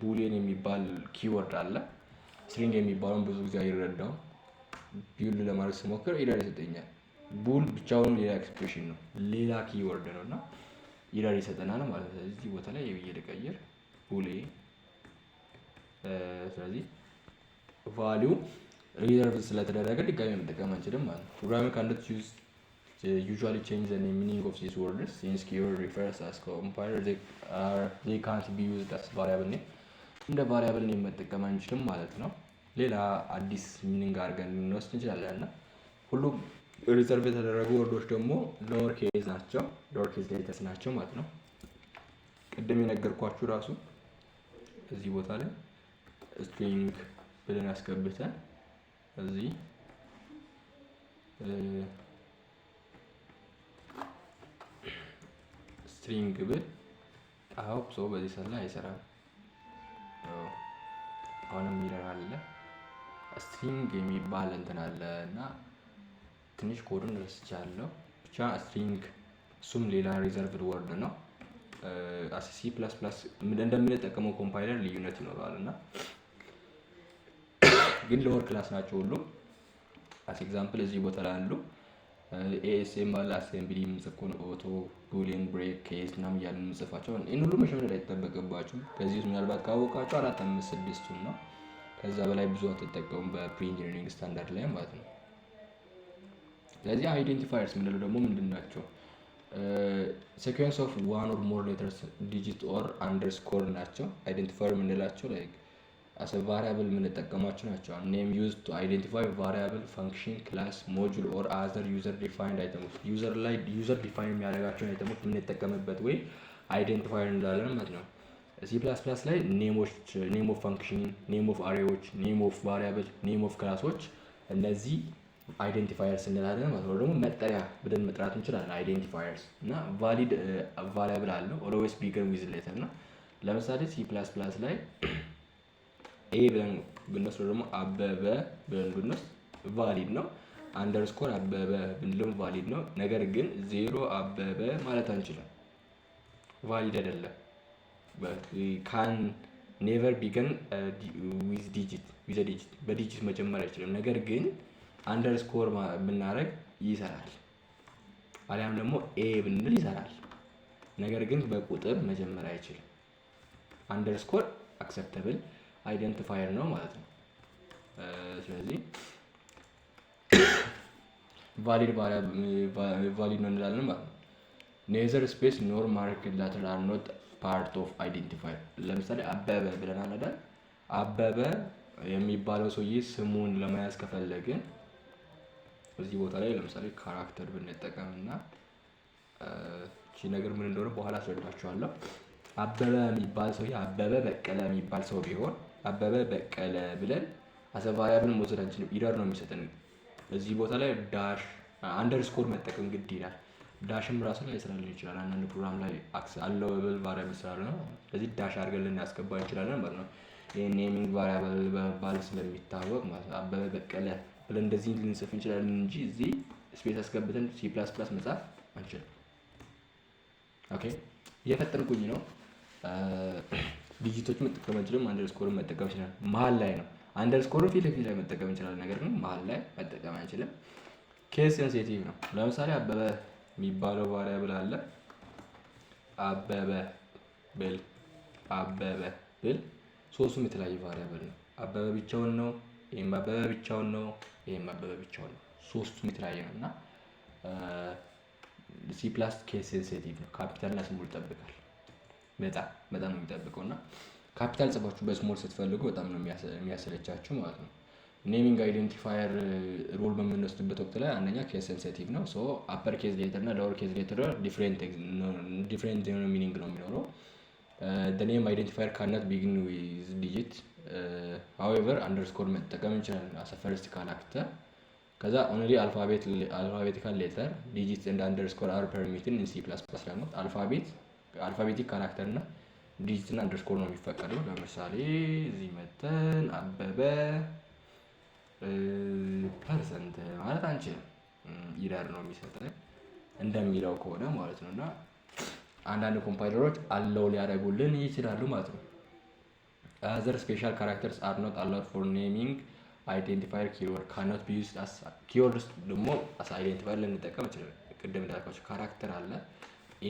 boolean የሚባል keyword አለ። String የሚባለውን ብዙ ጊዜ አይረዳውም። Build ለማድረግ ስሞክር error ይሰጠኛል። Bool ብቻውን ሌላ expression ነው፣ ሌላ keyword ነው እና error ይሰጠናል ማለት ነው። ስለዚህ እዚህ ቦታ ላይ የብዬ ልቀይር bool a። ስለዚህ value reserve ስለተደረገ ድጋሚ መጠቀም አንችልም ማለት ነው። ፕሮግራሚንግ ካንት ዩዝ ዩዥዋሊ ቼንጅ ዘ ሚኒንግ ኦፍ ዚስ ወርድስ ሲንስ ኪወርድ ሪፈርስ አስ ኮምፓይለር ዜ ካንት ቢ ዩዝድ አስ ቫሪያብል ኔም። እንደ variable name መጠቀም አንችልም ማለት ነው። ሌላ አዲስ meaning አድርገን ልንወስድ እንችላለን። እና ሁሉም reserve የተደረጉ word ኦች ደግሞ lower case ናቸው፣ lower case letters ናቸው ማለት ነው። ቅድም የነገርኳችሁ ራሱ እዚህ ቦታ ላይ string ብለን አስገብተን እዚህ string ብል I hope so በዚህ ሰዓት ላይ አይሰራም። አሁንም error አለ። String የሚባል እንትን አለ እና ትንሽ ኮዱን ረስቻለሁ። ብቻ string እሱም ሌላ reserved word ነው። C++ እንደምንጠቀመው compiler ልዩነት ይኖረዋል እና ግን lower class ናቸው ሁሉም። As example እዚህ ቦታ ላይ አሉ። ASM አለ፣ assembly የምንጽፍ ከሆነ auto Boolean፣ break፣ case ምናምን እያልን የምንጽፋቸው ይህን ሁሉ መሸምደድ አይጠበቅባችሁም። ከዚህ ውስጥ ምናልባት ካወቃችሁ አራት፣ አምስት፣ ስድስቱን ነው። ከዛ በላይ ብዙ አትጠቀሙም በ pre engineering standard ላይ ማለት ነው። ስለዚህ identifiers የምንለው ደግሞ ምንድን ናቸው? Sequence of one or more letters፣ digit or underscore ናቸው። Identifier የምንላቸው like as variable የምንጠቀማቸው ናቸው። Name used to identify variable፣ function፣ class፣ module or other user defined item ኦች፣ user ላይ user define የሚያደርጋቸውን item ኦች የምንጠቀምበት ወይ identifier እንላለን ማለት ነው። C++ ላይ name ኦች፣ name of function፣ name of array ዎች፣ name of variable፣ name of class ኦች እነዚህ identifiers እንላለን ማለት ነው። ደግሞ መጠሪያ ብለን መጥራት እንችላለን። Identifiers እና valid variable አለው፣ always begin with letter ነው። ለምሳሌ C++ ላይ A ብለን ብንወስድ ደግሞ አበበ ብለን ብንወስድ valid ነው። Underscore አበበ ብንልም valid ነው። ነገር ግን ዜሮ አበበ ማለት አንችልም፣ valid አይደለም። Can never begin with digit፣ with digit፣ በ digit መጀመር አይችልም። ነገር ግን underscore ብናደርግ ይሰራል። አሊያም ደግሞ A ብንል ይሰራል። ነገር ግን በቁጥር መጀመር አይችልም። Underscore acceptable identifier ነው ማለት ነው። ስለዚህ valid ነው እንላለን ማለት ነው። Neither space nor mark letter are not part of identifier። ለምሳሌ አበበ ብለናል አይደል? አበበ የሚባለው ሰውዬ ስሙን ለመያዝ ከፈለግን እዚህ ቦታ ላይ ለምሳሌ character ብንጠቀም እና እቺ ነገር ምን እንደሆነ በኋላ አስረዳችኋለሁ። አበበ የሚባል ሰውዬ፣ አበበ በቀለ የሚባል ሰው ቢሆን አበበ በቀለ ብለን as a variable መውሰድ አንችልም። Error ነው የሚሰጠን። እዚህ ቦታ ላይ dash፣ underscore መጠቀም ግድ ይላል። Dash ም ራሱ ላይ ስራ ሊሆን ይችላል። አንዳንድ ፕሮግራም ላይ allowable variable ስላለ ነው። ስለዚህ dash አድርገን ልናስገባ እንችላለን ማለት ነው። ይህ naming variable በመባል ስለሚታወቅ ማለት ነው። አበበ በቀለ ብለን እንደዚህ ልንጽፍ እንችላለን እንጂ እዚህ space አስገብተን C++ መጻፍ አንችልም። Okay፣ እየፈጠንኩኝ ነው። Digit ኦች መጠቀም አንችልም። Underscore ን መጠቀም እንችላለን። መሀል ላይ ነው። Underscore ን ፊት ለፊት ላይ መጠቀም እንችላለን። ነገር ግን መሀል ላይ መጠቀም አንችልም። Case sensitive ነው። ለምሳሌ አበበ የሚባለው variable አለ። አበበ ብል፣ አበበ ብል ሶስቱም የተለያየ variable ነው። አበበ ብቻውን ነው። ይህም አበበ ብቻውን ነው። ይህም አበበ ብቻውን ነው። ሶስቱም የተለያየ ነው እና C plus case sensitive ነው። ካፒታል እና small ይጠብቃል። በጣም በጣም ነው የሚጠብቀው እና ካፒታል ጽፋችሁ በ small ስትፈልጉ በጣም ነው የሚያሰለቻችሁ ማለት ነው። Naming identifier rule በምንወስድበት ወቅት ላይ አንደኛ case sensitive ነው። So upper case letter እና lower case letter different የሆነ meaning ነው የሚኖረው። ኔም አይደንቲፋየር ካናት ቢግን ዊዝ ዲጂት፣ ሃዌቨር አንደርስኮር መጠቀም እንችላለን as a first character። ከዛ only alphabetical letter፣ digit and underscore are permitted in C++ ደግሞ alphabetic character እና digit እና underscore ነው የሚፈቀደው። ለምሳሌ እዚህ መተን አበበ percent ማለት አንችልም። Error ነው የሚሰጠን እንደሚለው ከሆነ ማለት ነው። እና አንዳንድ compiler ኦች allow ሊያደርጉልን ይችላሉ ማለት ነው። Other special characters are not allowed for naming identifier. ኪወርድ ካኖት ቢ ዩዝድ አስ ኪወርድ ደግሞ as identifier ልንጠቀም እንችላለን። ቅድም እንዳልኳቸው character አለ፣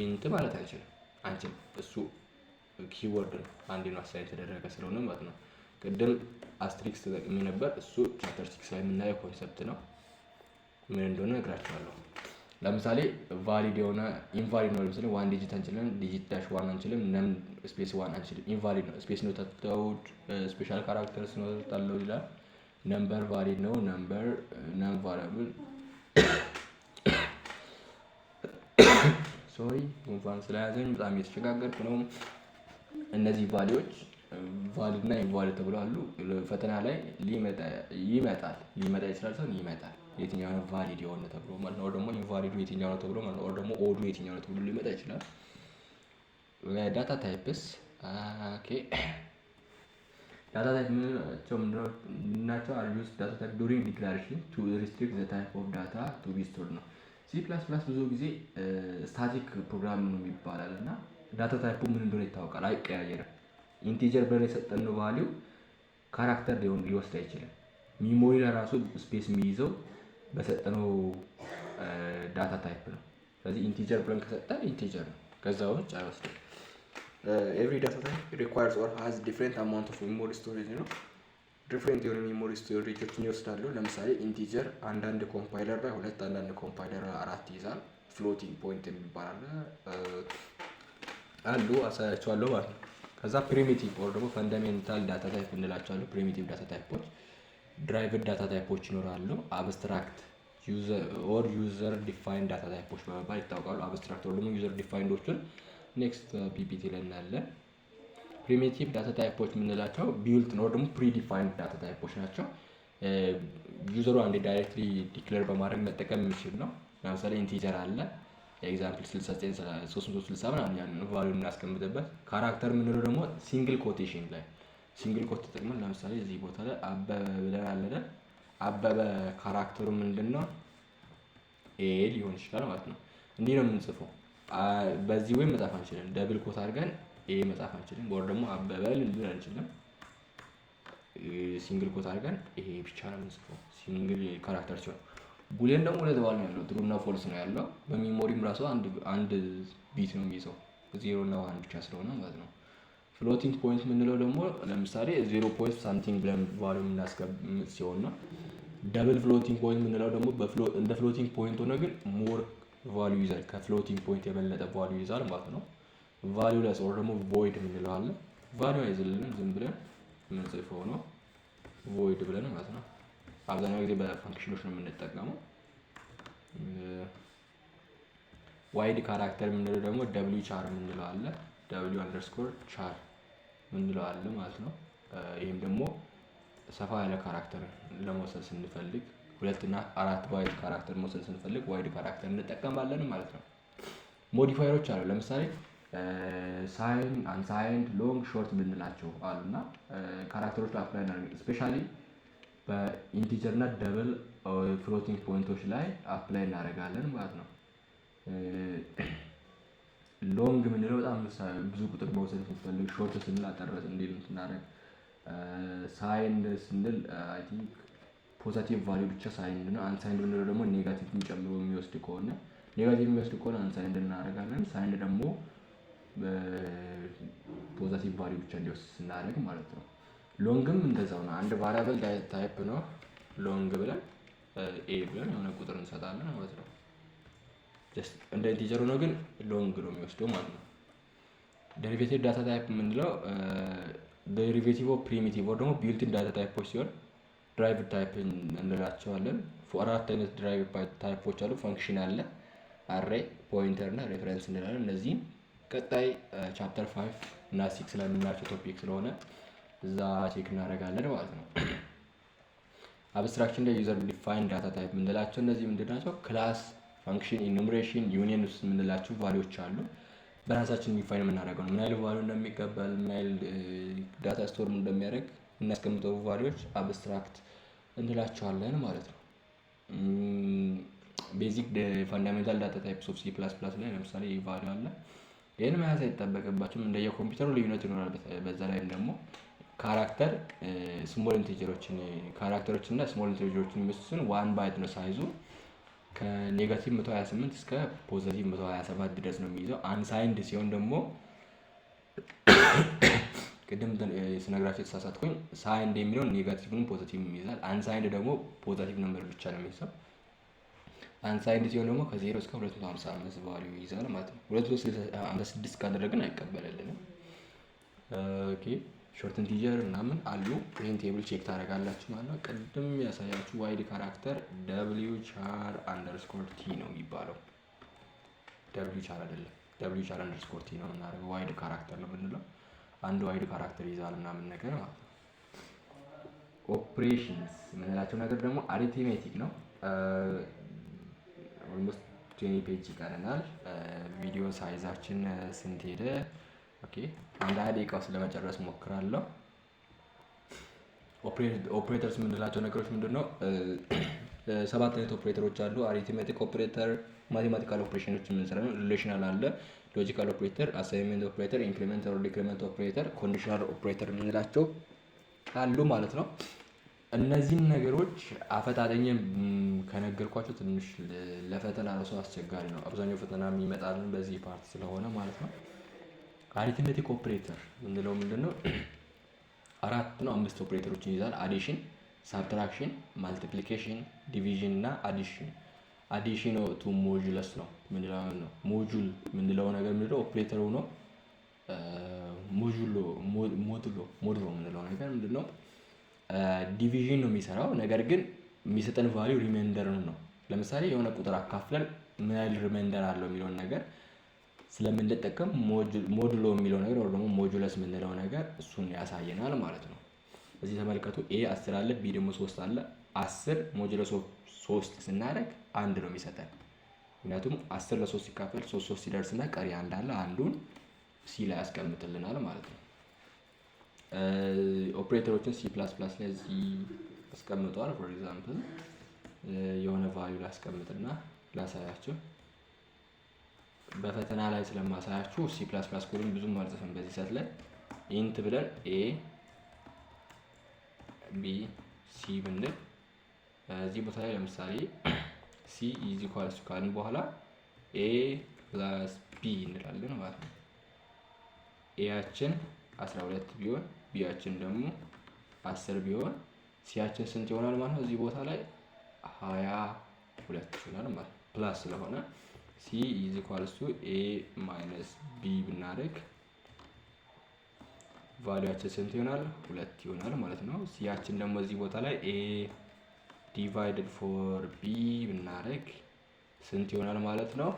int ማለት አንችልም። እሱ keyword ነው፣ አንዴ ነው assign የተደረገ ስለሆነ ማለት ነው። ቅድም asterisk ተጠቅሜ ነበር። እሱ chapter 6 ላይ የምናየው concept ነው። ምን እንደሆነ እነግራችኋለሁ። ለምሳሌ valid የሆነ invalid ነው። ለምሳሌ one digit አንችልም፣ digit dash one አንችልም፣ num space one አንችልም። Invalid ነው። Space not allowed፣ special characters not allowed ይላል። Number valid ነው። Number num variable፣ sorry፣ ጉንፋን ስለያዘኝ በጣም እየተቸጋገርኩ ነው። እነዚህ value ዎች valid እና invalid ተብሎ አሉ። ፈተና ላይ ይመጣል፣ ሊመጣ ይችላል ሰው ይመጣል። የትኛው ነው valid የሆነ ተብሎ ማለት ነው። ደግሞ invalid ኡ የትኛው ነው ተብሎ ማለት ነው። ደግሞ odd ኡ የትኛው ነው ተብሎ ሊመጣ ይችላል። Data types፣ okay፣ data type የምንላቸው ምንድናቸው? Are used data type during declaration to restrict the type of data to be stored ነው። C++ ብዙ ጊዜ static program ነው ይባላል እና data type ኡ ምን እንደሆነ ይታወቃል፣ አይቀያየርም። Integer ብለን የሰጠነው value character ሊሆን ሊወስድ አይችልም። Memory ለራሱ space የሚይዘው በሰጠነው data type ነው። ስለዚህ integer ብለን ከሰጠን integer ነው፣ ከዛ ውጭ አይወስድም። Every data type requires or has different amount of memory storage ነው። Different የሆነ memory storage ኦችን ይወስዳሉ። ለምሳሌ integer አንዳንድ compiler ላይ ሁለት፣ አንዳንድ compiler ላይ አራት ይይዛል። Floating point የሚባል አለ፣ አሉ፣ አሳያቸዋለሁ ማለት ነው። ከዛ primitive or ደግሞ fundamental data type እንላቸዋለን። Primitive data type ኦች፣ derived data type ኦች ይኖራሉ። Abstract or user defined data type ኦች በመባል ይታወቃሉ። Abstract or ደግሞ user defined ኦቹን next PPT ላይ እናያለን። Primitive data type ኦች የምንላቸው built or ደግሞ predefined data type ኦች ናቸው። User ኡ አንዴ directly declare በማድረግ መጠቀም የሚችል ነው። ለምሳሌ integer አለ፣ example 69 360 ምናምን፣ ያንን value እናስቀምጥበት። Character የምንለው ደግሞ single quotation ላይ፣ single quote ተጠቅመን ለምሳሌ እዚህ ቦታ ላይ አበበ ብለን አለ፣ አበበ character ኡ ምንድን ነው? A ሊሆን ይችላል ማለት ነው። እንዲህ ነው የምንጽፈው። በዚህ ወይም መጻፍ አንችልም። Double quote አድርገን A መጻፍ አንችልም። Or ደግሞ አበበ ልንል አንችልም። Single quote አድርገን ይሄ ብቻ ነው የምንጽፈው single character ሲሆን፣ boolean ደግሞ ሁለት value ነው ያለው፣ true እና false ነው ያለው። በ memory ም ራሱ አንድ bit ነው የሚይዘው፣ ዜሮ እና one ብቻ ስለሆነ ማለት ነው። Floating point የምንለው ደግሞ ለምሳሌ zero point something ብለን value የምናስቀምጥ ሲሆን ነው። Double floating point የምንለው ደግሞ እንደ floating point ሆነ ግን more value ይዛል፣ ከ floating point የበለጠ value ይዛል ማለት ነው። Valueless or ደግሞ void የምንለው አለ። Value አይዝልንም፣ ዝም ብለን የምንጽፈው ነው void ብለን ማለት ነው። አብዛኛው ጊዜ በ function ኦች ነው የምንጠቀመው። Wide character የምንለው ደግሞ W char የምንለው አለ። W underscore char የምንለው አለ ማለት ነው። ይህም ደግሞ ሰፋ ያለ character ለመውሰድ ስንፈልግ፣ ሁለት እና አራት byte character መውሰድ ስንፈልግ wide character እንጠቀማለን ማለት ነው። Modifier ኦች አሉ። ለምሳሌ sign፣ unsigned፣ long፣ short የምንላቸው አሉ እና character ኦች ላይ apply እናደርግ፣ especially በ integer እና double floating point ኦች ላይ apply እናደርጋለን ማለት ነው። Long የምንለው በጣም ብዙ ቁጥር መውሰድ ስንፈልግ፣ short ስንል አጠር እንዲል ስናደርግ፣ signed ስንል I think positive value ብቻ signed ነው። Unsigned የምንለው ደግሞ negative ጨምሮ የሚወስድ ከሆነ፣ negative የሚወስድ ከሆነ unsigned እናደርጋለን። Signed ደግሞ positive value ብቻ እንዲወስድ ስናደርግ ማለት ነው። Long ም እንደዛው ነው። አንድ variable type ነው። Long ብለን A ብለን የሆነ ቁጥር እንሰጣለን ማለት ነው። እንደ integer ሆኖ ግን long ነው የሚወስደው ማለት ነው። Derivative data type የምንለው derivative of primitive or ደግሞ built-in data type ኦች ሲሆን derived type እንላቸዋለን። አራት አይነት derived type ኦች አሉ። Function አለ፣ array፣ pointer እና reference እንላለን። እነዚህም ቀጣይ chapter 5 እና 6 ላይ የምናያቸው topic ስለሆነ እዛ check እናደርጋለን ማለት ነው። Abstraction ላይ user defined data type የምንላቸው እነዚህ ምንድን ናቸው? Class፣ function፣ enumeration፣ union ውስጥ የምንላቸው value ዎች አሉ። በራሳችን define የምናደርገው ነው። ምን ያህል value እንደሚቀበል፣ ምን ያህል data store እንደሚያደርግ እናስቀምጠው value ዎች abstract እንላቸዋለን ማለት ነው። Basic fundamental data types of C++ ላይ ለምሳሌ value አለ። ይህን መያዝ አይጠበቅባቸውም። እንደየኮምፒውተሩ ልዩነት ይኖራል። በዛ ላይም ደግሞ character፣ small integer ኦችን፣ character ኦችን እና small integer ኦችን የሚወስን one byte ነው size ኡ። ከ negative 128 እስከ positive 127 ድረስ ነው የሚይዘው። Unsigned ሲሆን ደግሞ፣ ቅድም ስነግራቸው የተሳሳትኩኝ፣ signed የሚለውን negative ን positive ይይዛል። Unsigned ደግሞ positive number ብቻ ነው የሚይዘው። Unsigned ሲሆን ደግሞ ከ0 እስከ 255 value ይይዛል ማለት ነው። 256 ካደረግን አይቀበልልንም። Okay, short integer ምናምን አሉ። ይህን table check ታደርጋላችሁ ማለት ነው። ቅድም ያሳያችሁ wide character W char underscore T ነው የሚባለው። W char አይደለም፣ W char underscore T ነው የምናደርገው። Wide character ነው የምንለው። አንድ wide character ይዛል ምናምን ነገር ማለት ነው። Operations የምንላቸው ነገር ደግሞ arithmetic ነው። Almost 20 page ይቀረናል። ቪዲዮ size ኣችን ስንት ሄደ? Okay, አንድ 20 ደቂቃ ውስጥ ለመጨረስ ሞክራለሁ። Operators የምንላቸው ነገሮች ምንድን ነው? ሰባት አይነት ኦፕሬተሮች አሉ። Arithmetic operator፣ mathematical operation ኦች የምንሰራ ነው። Relational አለ፣ logical operator፣ assignment operator፣ increment or decrement operator፣ conditional operator የምንላቸው አሉ ማለት ነው። እነዚህን ነገሮች አፈጣጠኝም ከነገርኳቸው ትንሽ ለፈተና ራሱ አስቸጋሪ ነው። አብዛኛው ፈተና የሚመጣልን በዚህ part ስለሆነ ማለት ነው። Arithmetic ኦፕሬተር ምንለው ምንድነው? አራት ነው አምስት ኦፕሬተሮችን ይይዛል። Addition፣ subtraction፣ multiplication፣ division እና addition። Addition to modulus ነው ምንለው ነው። Module ምንለው ነገር ምንድነው? ኦፕሬተር ሆኖ modulo modulo የምንለው ነገር ምንድነው? Division ነው የሚሰራው፣ ነገር ግን የሚሰጠን value remainder ነው። ለምሳሌ የሆነ ቁጥር አካፍለን ምን ያህል remainder አለው የሚለውን ነገር ስለምንጠቀም modulo የሚለው ነገር ወይ ደግሞ modulus የምንለው ነገር እሱን ያሳየናል ማለት ነው። እዚህ ተመልከቱ። A 10 አለ፣ B ደግሞ 3 አለ። 10 modulus of 3 ስናደርግ 1 ነው የሚሰጠን። ምክንያቱም 10 ለ3 ሲካፈል 3 3 ሲደርስና ቀሪ 1 አለ፣ አንዱን C ላይ ያስቀምጥልናል ማለት ነው። Operator ኦችን C++ ላይ እዚህ አስቀምጠዋል። For example የሆነ value ላስቀምጥና ላሳያችሁ። በፈተና ላይ ስለማሳያችሁ C++ code ን ብዙም አልጽፍም በዚህ ሰዓት ላይ። Int ብለን A B C ብንል እዚህ ቦታ ላይ ለምሳሌ C is equals ካልን በኋላ A plus B እንላለን ማለት ነው። A ያችን 12 ቢሆን B ያችን ደግሞ 10 ቢሆን C ያችን ስንት ይሆናል ማለት ነው? እዚህ ቦታ ላይ 22 ይሆናል ማለት ነው። Plus ስለሆነ C is equals to A minus B ብናደርግ value ያችን ስንት ይሆናል? 2 ይሆናል ማለት ነው። C ያችን ደግሞ እዚህ ቦታ ላይ A divided for B ብናደርግ ስንት ይሆናል ማለት ነው?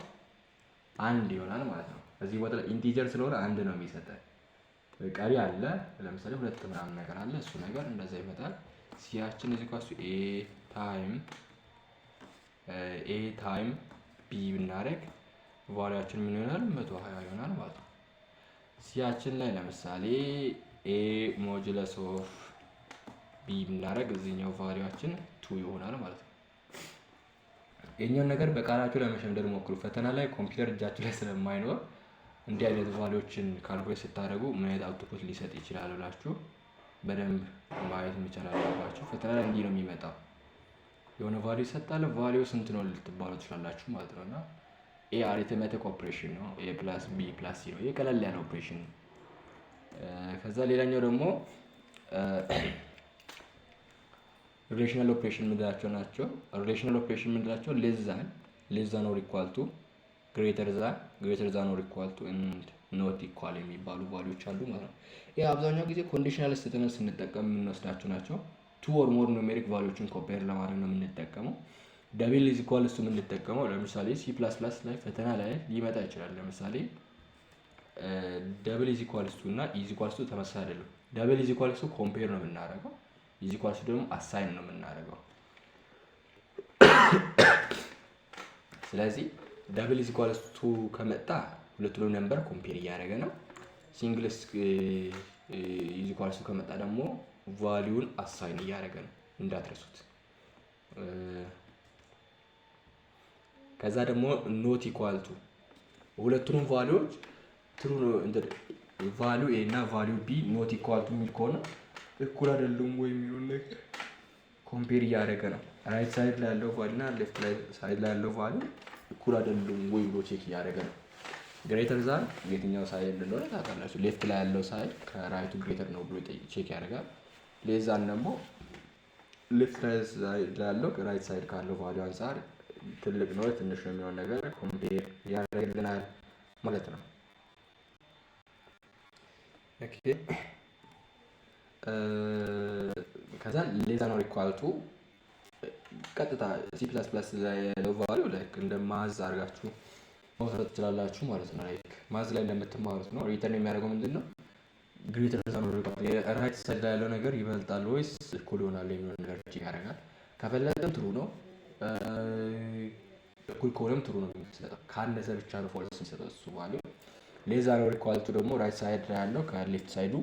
1 ይሆናል ማለት ነው። እዚህ ቦታ ላይ integer ስለሆነ 1 ነው የሚሰጠን። ቀሪ አለ፣ ለምሳሌ 2 ምናምን ነገር አለ፣ እሱ ነገር እንደዛ ይመጣል። C ያችን እዚህ equals A time B ብናደርግ value ያችን ምን ይሆናል? 120 ይሆናል ማለት ነው። C ያችን ላይ ለምሳሌ A modulus of B ብናደርግ እዚህኛው value ያችን 2 ይሆናል ማለት ነው። የኛውን ነገር በቃላችሁ ለመሸምደድ ሞክሩ። ፈተና ላይ ኮምፒውተር እጃችሁ ላይ ስለማይኖር እንዲህ አይነት value ዎችን calculate ስታደርጉ ምን አይነት output ሊሰጥ ይችላል ብላችሁ በደንብ ማየት መቻል አለባችሁ። ፈተና ላይ እንዲህ ነው የሚመጣው። የሆነ value ይሰጣል። Value ስንት ነው ልትባሉ ትችላላችሁ ማለት ነው። እና A arithmetic operation ነው። A plus B plus C ነው። ይሄ ቀለል ያለ ኦፕሬሽን ነው። ከዛ ሌላኛው ደግሞ relational operation ምንላቸው ናቸው። Relational operation ምንላቸው less than or equal to፣ greater than፣ greater than or equal to and not equal የሚባሉ value ዎች አሉ ማለት ነው። ይህ አብዛኛው ጊዜ conditional statement ስንጠቀም የምንወስዳቸው ናቸው። Two or more numeric value ዎችን compare ለማድረግ ነው የምንጠቀመው። Double is equal እሱ የምንጠቀመው ለምሳሌ C++ ላይ ፈተና ላይ ሊመጣ ይችላል። ለምሳሌ double is equals to እና is equals to ተመሳሳይ አይደለም። Double is equals to compare ነው የምናደርገው። Is equals to ደግሞ assign ነው የምናደርገው። ስለዚህ double is equals to ከመጣ ሁለቱንም number compare እያደረገ ነው። Single is equals to ከመጣ ደግሞ value ን assign እያደረገ ነው፣ እንዳትረሱት። ከዛ ደግሞ not equal to ሁለቱንም value ዎች true ነው፣ value A እና value B not equal to የሚል ከሆነ እኩል አይደሉም ወይ የሚለውን ነገር compare እያደረገ ነው። Right side ላይ ያለው value እና left side ላይ ያለው value እኩል አይደሉም ወይ ብሎ check እያደረገ ነው። Greater than የትኛው side እንደሆነ ታውቃላችሁ። Left ላይ ያለው side ከ right ኡ greater ነው ብሎ check ያደርጋል። Less than ደግሞ left ላይ ያለው right side ካለው value አንፃር ትልቅ ነው ትንሽ ነው የሚለውን ነገር compare ያደርግልናል ማለት ነው። Okay፣ ከዛ less than or equal to ቀጥታ C++ ላይ ያለው value like እንደ math አድርጋችሁ መውሰድ ትችላላችሁ ማለት ነው። Like math ላይ እንደምትማሩት ነው። Return የሚያደርገው ምንድን ነው? Greater than or equal right side ላይ ያለው ነገር ይበልጣል ወይስ እኩል ይሆናል የሚለውን ነገር check ያደርጋል። ከበለጠም true ነው፣ እኩል ከሆነም true ነው የሚሰጠው። ካነሰ ብቻ ነው false የሚሰጠው እሱ value። Less than or equal to ደግሞ right side ላይ ያለው ከ left side ኡ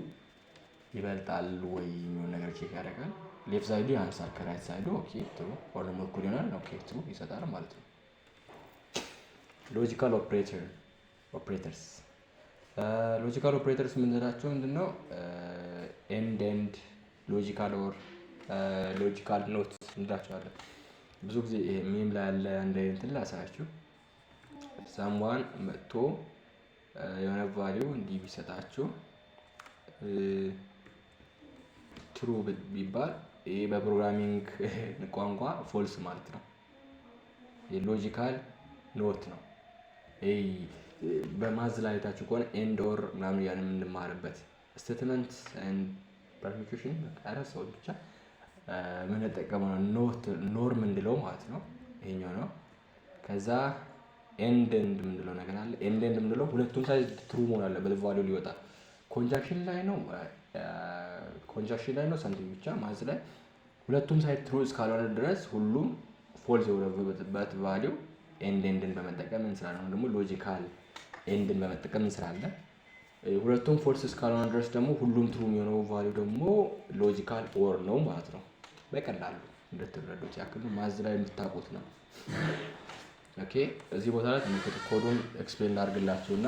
ይበልጣል ወይ የሚለውን ነገር check ያደርጋል። Left side ኡ ያንሳል ከ right side ኡ፣ okay true፣ or ደግሞ እኩል ይሆናል፣ okay true ይሰጣል ማለት ነው። Logical operators። Logical operators የምንላቸው ምንድነው? And and፣ logical or፣ Logical not እንላቸዋለን። ብዙ ጊዜ ይሄ meme ላይ ያለ አንድ እንትን ላሳያችሁ። Someone መጥቶ የሆነ value እንዲህ ቢሰጣችሁ፣ true ቢባል ይሄ በ programming ቋንቋ false ማለት ነው። የ logical not ነው። ይሄ በ math ላይ አይታችሁ ከሆነ and or ምናምን እያልን የምንማርበት statement and permutation ረሳሁት፣ ብቻ የምንጠቀመው ነው። Not nor የምንለው ማለት ነው። ይሄኛው ነው። ከዛ and and የምንለው ነገር አለ። And and የምንለው ሁለቱም side true መሆን አለበት value ሊወጣ። Conjunction ላይ ነው something፣ ብቻ math ላይ ሁለቱም side true እስካልሆነ ድረስ ሁሉም false የሆነበት value and and ን በመጠቀም እንስራለን። ደግሞ logical and ን በመጠቀም እንስራለን። ሁለቱም false እስካልሆነ ድረስ ደግሞ ሁሉም true የሚሆነው value ደግሞ logical or ነው ማለት ነው። በቀላሉ እንድትረዱት ያክል ነው። Math ላይ የምታውቁት ነው። Okay፣ እዚህ ቦታ ላይ ተመልከቱ። Code ኡን explain ላድርግላችሁ እና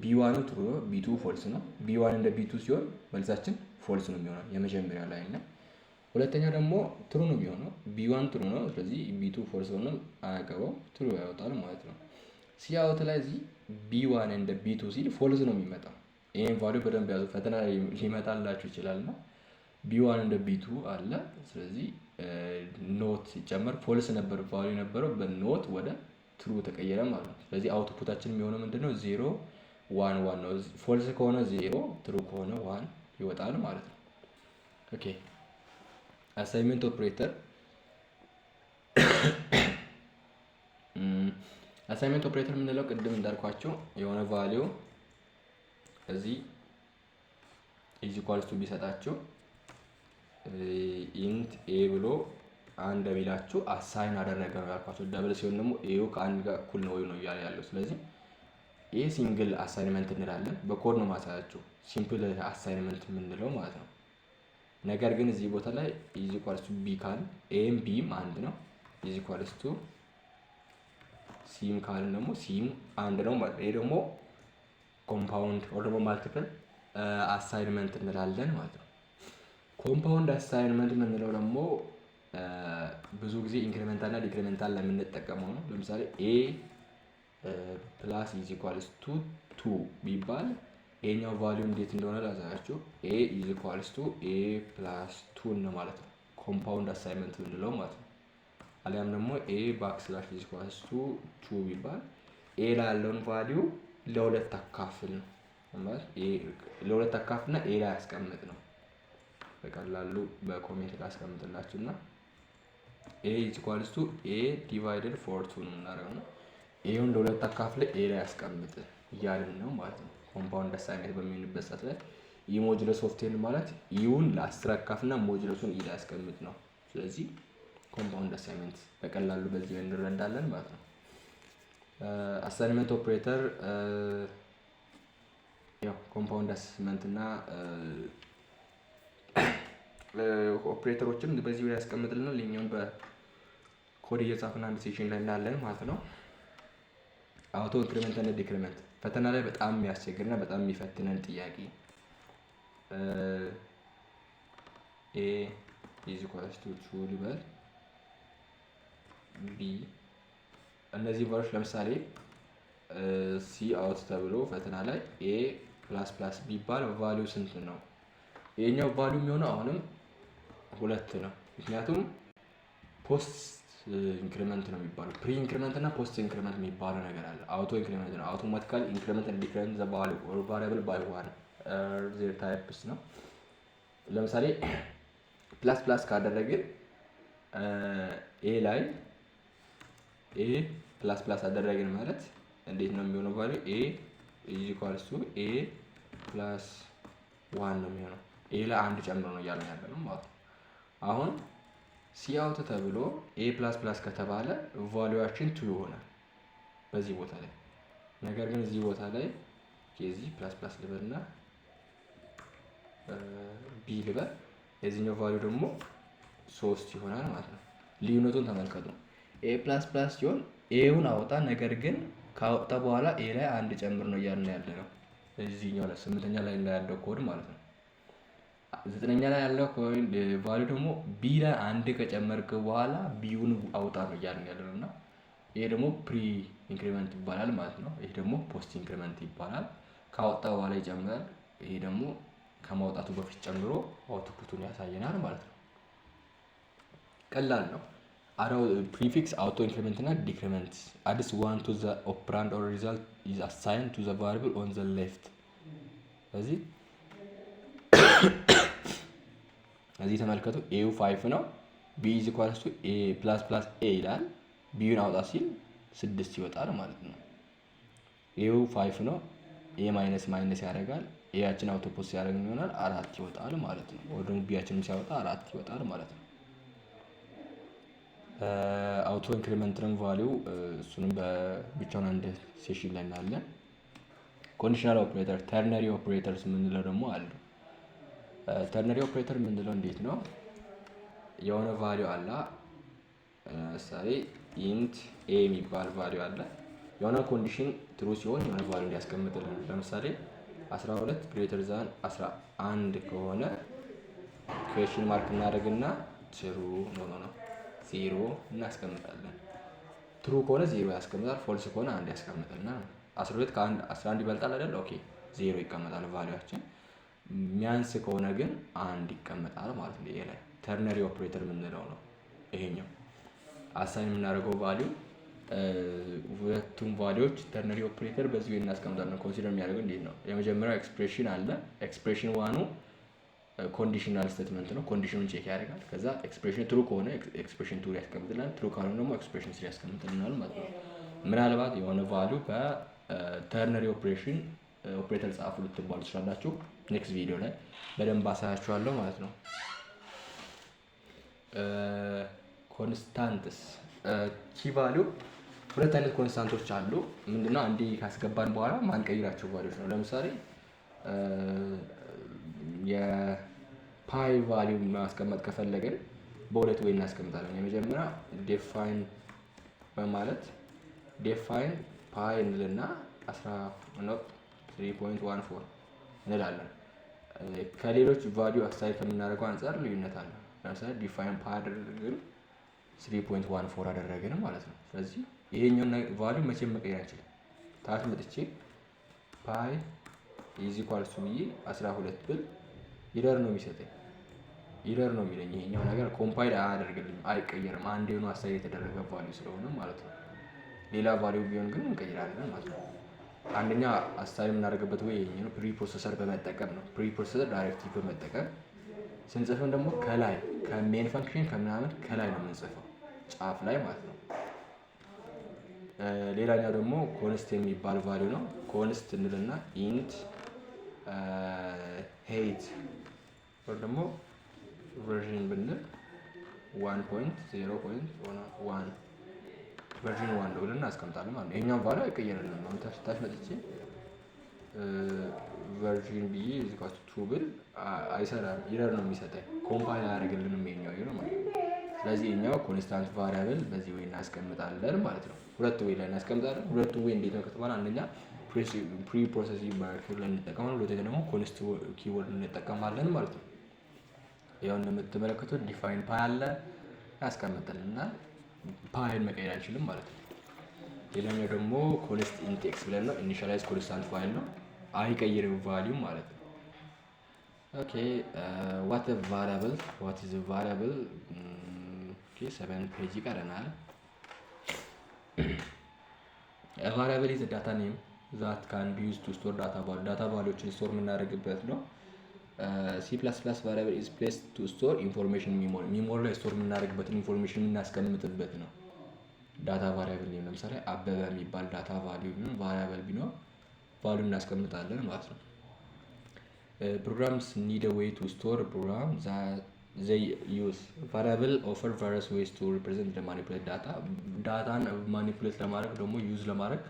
B1 ኑ true ነው፣ B2 false ነው። B1 and B2 ሲሆን መልሳችን false ነው የሚሆነው የመጀመሪያው ላይ እና ሁለተኛ ደግሞ true ነው የሚሆነው። B1 true ነው። ስለዚህ B2 false ሆኖ አያገባው፣ true ያወጣል ማለት ነው። Cout ላይ እዚህ B1 and B2 ሲል false ነው የሚመጣው። ይህን value በደንብ ያዙ፣ ፈተና ሊመጣላችሁ ይችላል እና B1 and B2 አለ። ስለዚህ not ሲጨመር false ነበር value የነበረው፣ በ not ወደ true ተቀየረ ማለት ነው። ስለዚህ output ኣችን የሚሆነው ምንድነው? 0 1 1 ነው። False ከሆነ 0፣ true ከሆነ 1 ይወጣል ማለት ነው። Okay፣ assignment operator። Assignment operator የምንለው ቅድም እንዳልኳቸው የሆነ value እዚህ is equals to ቢሰጣችሁ፣ int a ብሎ አንድ ቢላችሁ assign አደረገ ነው ያልኳቸው። Double ሲሆን ደግሞ a ው ከአንድ ጋር እኩል ነው ወይ ነው እያለ ያለው። ስለዚህ ይህ single assignment እንላለን። በኮድ ነው ማሳያችሁ፣ simple assignment የምንለው ማለት ነው። ነገር ግን እዚህ ቦታ ላይ is equals to b ካል a ም b ም አንድ ነው። Is equals to c ም ካልን ደግሞ c ም አንድ ነው ማለት ነው። ይሄ ደግሞ compound or ደግሞ multiple assignment እንላለን ማለት ነው። Compound assignment የምንለው ደግሞ ብዙ ጊዜ incremental እና decremental ለምንጠቀመው ነው። ለምሳሌ a plus is equals to two ቢባል ይሄኛው value እንዴት እንደሆነ ላሳያችሁ። a is equals to a plus two ነው ማለት ነው። Compound assignment የምንለው ማለት ነው። አሊያም ደግሞ a backslash is equals to two ቢባል a ላይ ያለውን value ለሁለት አካፍል ነው ማለት፣ ለሁለት አካፍልና a ላይ ያስቀምጥ ነው። በቀላሉ በ comment ላይ አስቀምጥላችሁ እና a is equals to a divided for two ነው የምናደርገው ነው። a ውን ለሁለት አካፍለ a ላይ ያስቀምጥ እያልን ነው ማለት ነው። Compound assignment በሚሆንበት ሰዓት ላይ e modulus of 10 ማለት e ውን ለ10 አካፍና modulus ኡን e ላይ ያስቀምጥ ነው። ስለዚህ compound assignment በቀላሉ በዚህ እንረዳለን ማለት ነው። Assignment operator ያው compound assignment እና ኦፕሬተሮችን በዚህ ላይ ያስቀምጥልናል። የኛውን በኮድ እየጻፍን አንድ session ላይ እናለን ማለት ነው። Auto increment እና decrement ፈተና ላይ በጣም የሚያስቸግርና በጣም የሚፈትነን ጥያቄ። A is equals to two ልበል፣ b፣ እነዚህ value ዎች ለምሳሌ cout ተብሎ ፈተና ላይ a plus plus ቢባል value ስንት ነው? ይሄኛው value የሚሆነው አሁንም ሁለት ነው። ምክንያቱም post increment ነው የሚባለው። Pre increment እና post increment የሚባለው ነገር አለ። Auto increment ነው። Automatically increment and decrement the value or variable by one their types ነው። ለምሳሌ plus plus ካደረግን a ላይ a plus plus አደረግን ማለት እንዴት ነው የሚሆነው? Value a is equals to a plus one ነው የሚሆነው። a ላይ አንድ ጨምሮ ነው እያለን ያለ ነው ማለት ነው። አሁን cout ተብሎ a plus plus ከተባለ value ኣችን two ይሆናል በዚህ ቦታ ላይ። ነገር ግን እዚህ ቦታ ላይ የዚህ plus plus ልበልና b ልበል፣ የዚህኛው value ደግሞ ሶስት ይሆናል ማለት ነው። ልዩነቱን ተመልከቱ። a plus plus ሲሆን a ውን አወጣ፣ ነገር ግን ካወጣ በኋላ a ላይ አንድ ጨምር ነው እያልን ያለ ነው። እዚህኛው ላይ ስምንተኛ ላይ ያለው ኮድ ማለት ነው። ዘጠነኛ ላይ ያለው value ደግሞ b ላይ አንድ ከጨመርክ በኋላ b ውን አውጣ ነው እያልን ያለ ነው። እና ይሄ ደግሞ pre increment ይባላል ማለት ነው። ይሄ ደግሞ post increment ይባላል። ካወጣ በኋላ ይጨምራል። ይሄ ደግሞ ከማውጣቱ በፊት ጨምሮ output ኡን ያሳየናል ማለት ነው። ቀላል ነው። Arrow prefix auto increment እና decrement adds one to the operand or result is assigned to the variable on the left። ስለዚህ እዚህ ተመልከቱ፣ a ው 5 ነው። b is equals to a plus plus a ይላል። b ውን አውጣ ሲል ስድስት ይወጣል ማለት ነው። a ው 5 ነው። a minus minus ያደርጋል። a ያችን output ሲያደርግ ይሆናል አራት ይወጣል ማለት ነው። ወይ ደግሞ b ያችንም ሲያወጣ አራት ይወጣል ማለት ነው። Auto increment ንም value እሱንም በብቻውን አንድ session ላይ እናያለን። Conditional operator፣ ternary operators የምንለው ደግሞ አሉ። Ternary operator የምንለው እንዴት ነው? የሆነ value አለ። ለምሳሌ int a የሚባል value አለ። የሆነ condition true ሲሆን የሆነ value እንዲያስቀምጥልን፣ ለምሳሌ 12 greater than 11 ከሆነ question mark እናደርግና true፣ no, no, no፣ zero እናስቀምጣለን። True ከሆነ ዜሮ ያስቀምጣል፣ false ከሆነ አንድ ያስቀምጥልና 12 ከአንድ 11 ይበልጣል አይደል? Okay፣ zero ይቀመጣል value ያችን። የሚያንስ ከሆነ ግን አንድ ይቀመጣል ማለት ነው። ይሄ ላይ ternary operator የምንለው ነው ይሄኛው። Assign የምናደርገው value፣ ሁለቱም value ዎች ternary operator በዚህ እናስቀምጣለን። Consider የሚያደርገው እንዴት ነው? የመጀመሪያው expression አለ። Expression one ኑ conditional statement ነው። Condition ኑን check ያደርጋል። ከዛ expression true ከሆነ expression two ያስቀምጥልናል። True ካልሆነ ደግሞ expression three ያስቀምጥልናል ማለት ነው። ምናልባት የሆነ value በ ternary operator ጻፉ ልትባሉ ትችላላችሁ። Next ቪዲዮ ላይ በደንብ አሳያችኋለሁ ማለት ነው። Constants፣ key value፣ ሁለት አይነት constant ኦች አሉ። ምንድነው? አንዴ ካስገባን በኋላ ማንቀይራቸው value ዎች ነው። ለምሳሌ የ pi value ማስቀመጥ ከፈለግን በሁለት way እናስቀምጣለን። የመጀመሪያ define በማለት define pi እንልና 3.14 እንላለን። ከሌሎች value assign ከምናደርገው አንጻር ልዩነት አለ። ለምሳሌ define pi አደረግን፣ 3.14 አደረግን ማለት ነው። ስለዚህ ይሄኛውን value መቼም መቀየር አንችልም። ታች መጥቼ pi is equals to ብዬ 12 ብል error ነው የሚሰጠኝ። Error ነው የሚለኝ። ይሄኛው ነገር compile አያደርግልኝም፣ አይቀየርም። አንድ የሆኑ assign የተደረገ value ስለሆነ ማለት ነው። ሌላ value ቢሆን ግን እንቀይራለን ማለት ነው። አንደኛ assign የምናደርግበት way ይሄኛው ነው፣ preprocessor በመጠቀም ነው። Preprocessor directive በመጠቀም ስንጽፍም ደግሞ ከላይ ከ main function ከምናምን ከላይ ነው የምንጽፈው፣ ጫፍ ላይ ማለት ነው። ሌላኛው ደግሞ const የሚባል value ነው። Const እንልና int height ወይ ደግሞ version ብንል 1.0.1 version 1 ነው ብለን እናስቀምጣለን ማለት ነው። ይሄኛውን value አይቀየርልንም። አሁን ታች ታች መጥቼ version ብዬ is equal to 2 ብል አይሰራም፣ error ነው የሚሰጠኝ። Compile አያደርግልንም ይሄኛው ነው ማለት ነው። ስለዚህ ይሄኛው constant variable በዚህ way እናስቀምጣለን ማለት ነው። ሁለት way ላይ እናስቀምጣለን። ሁለቱ way እንዴት ነው ከተባለ አንደኛ preprocessing directive ላይ እንጠቀማለን፣ ሁለተኛ ደግሞ const keyword እንጠቀማለን ማለት ነው። ያው እንደምትመለከቱት define pi አለ፣ ያስቀምጥልናል። Pi ን መቀየር አንችልም ማለት ነው። ሌላኛው ደግሞ const int x ብለን ነው፣ initialize constant value ነው፣ አይቀይርም value ማለት ነው። Okay, what variable? What is variable? Okay, 7 page ይቀረናል። Variable is data name that can be used to store data value። Data value ዎችን store የምናደርግበት ነው። C++ variable is place to store information memory። Memory ላይ store የምናደርግበትን information የምናስቀምጥበት ነው። Data variable name፣ ለምሳሌ አበበ የሚባል data value ቢኖር፣ variable ቢኖር value እናስቀምጣለን ማለት ነው። Programs need a way to store program they use. Variable offer various ways to represent, manipulate data። Data ን manipulate ለማድረግ ደግሞ use ለማድረግ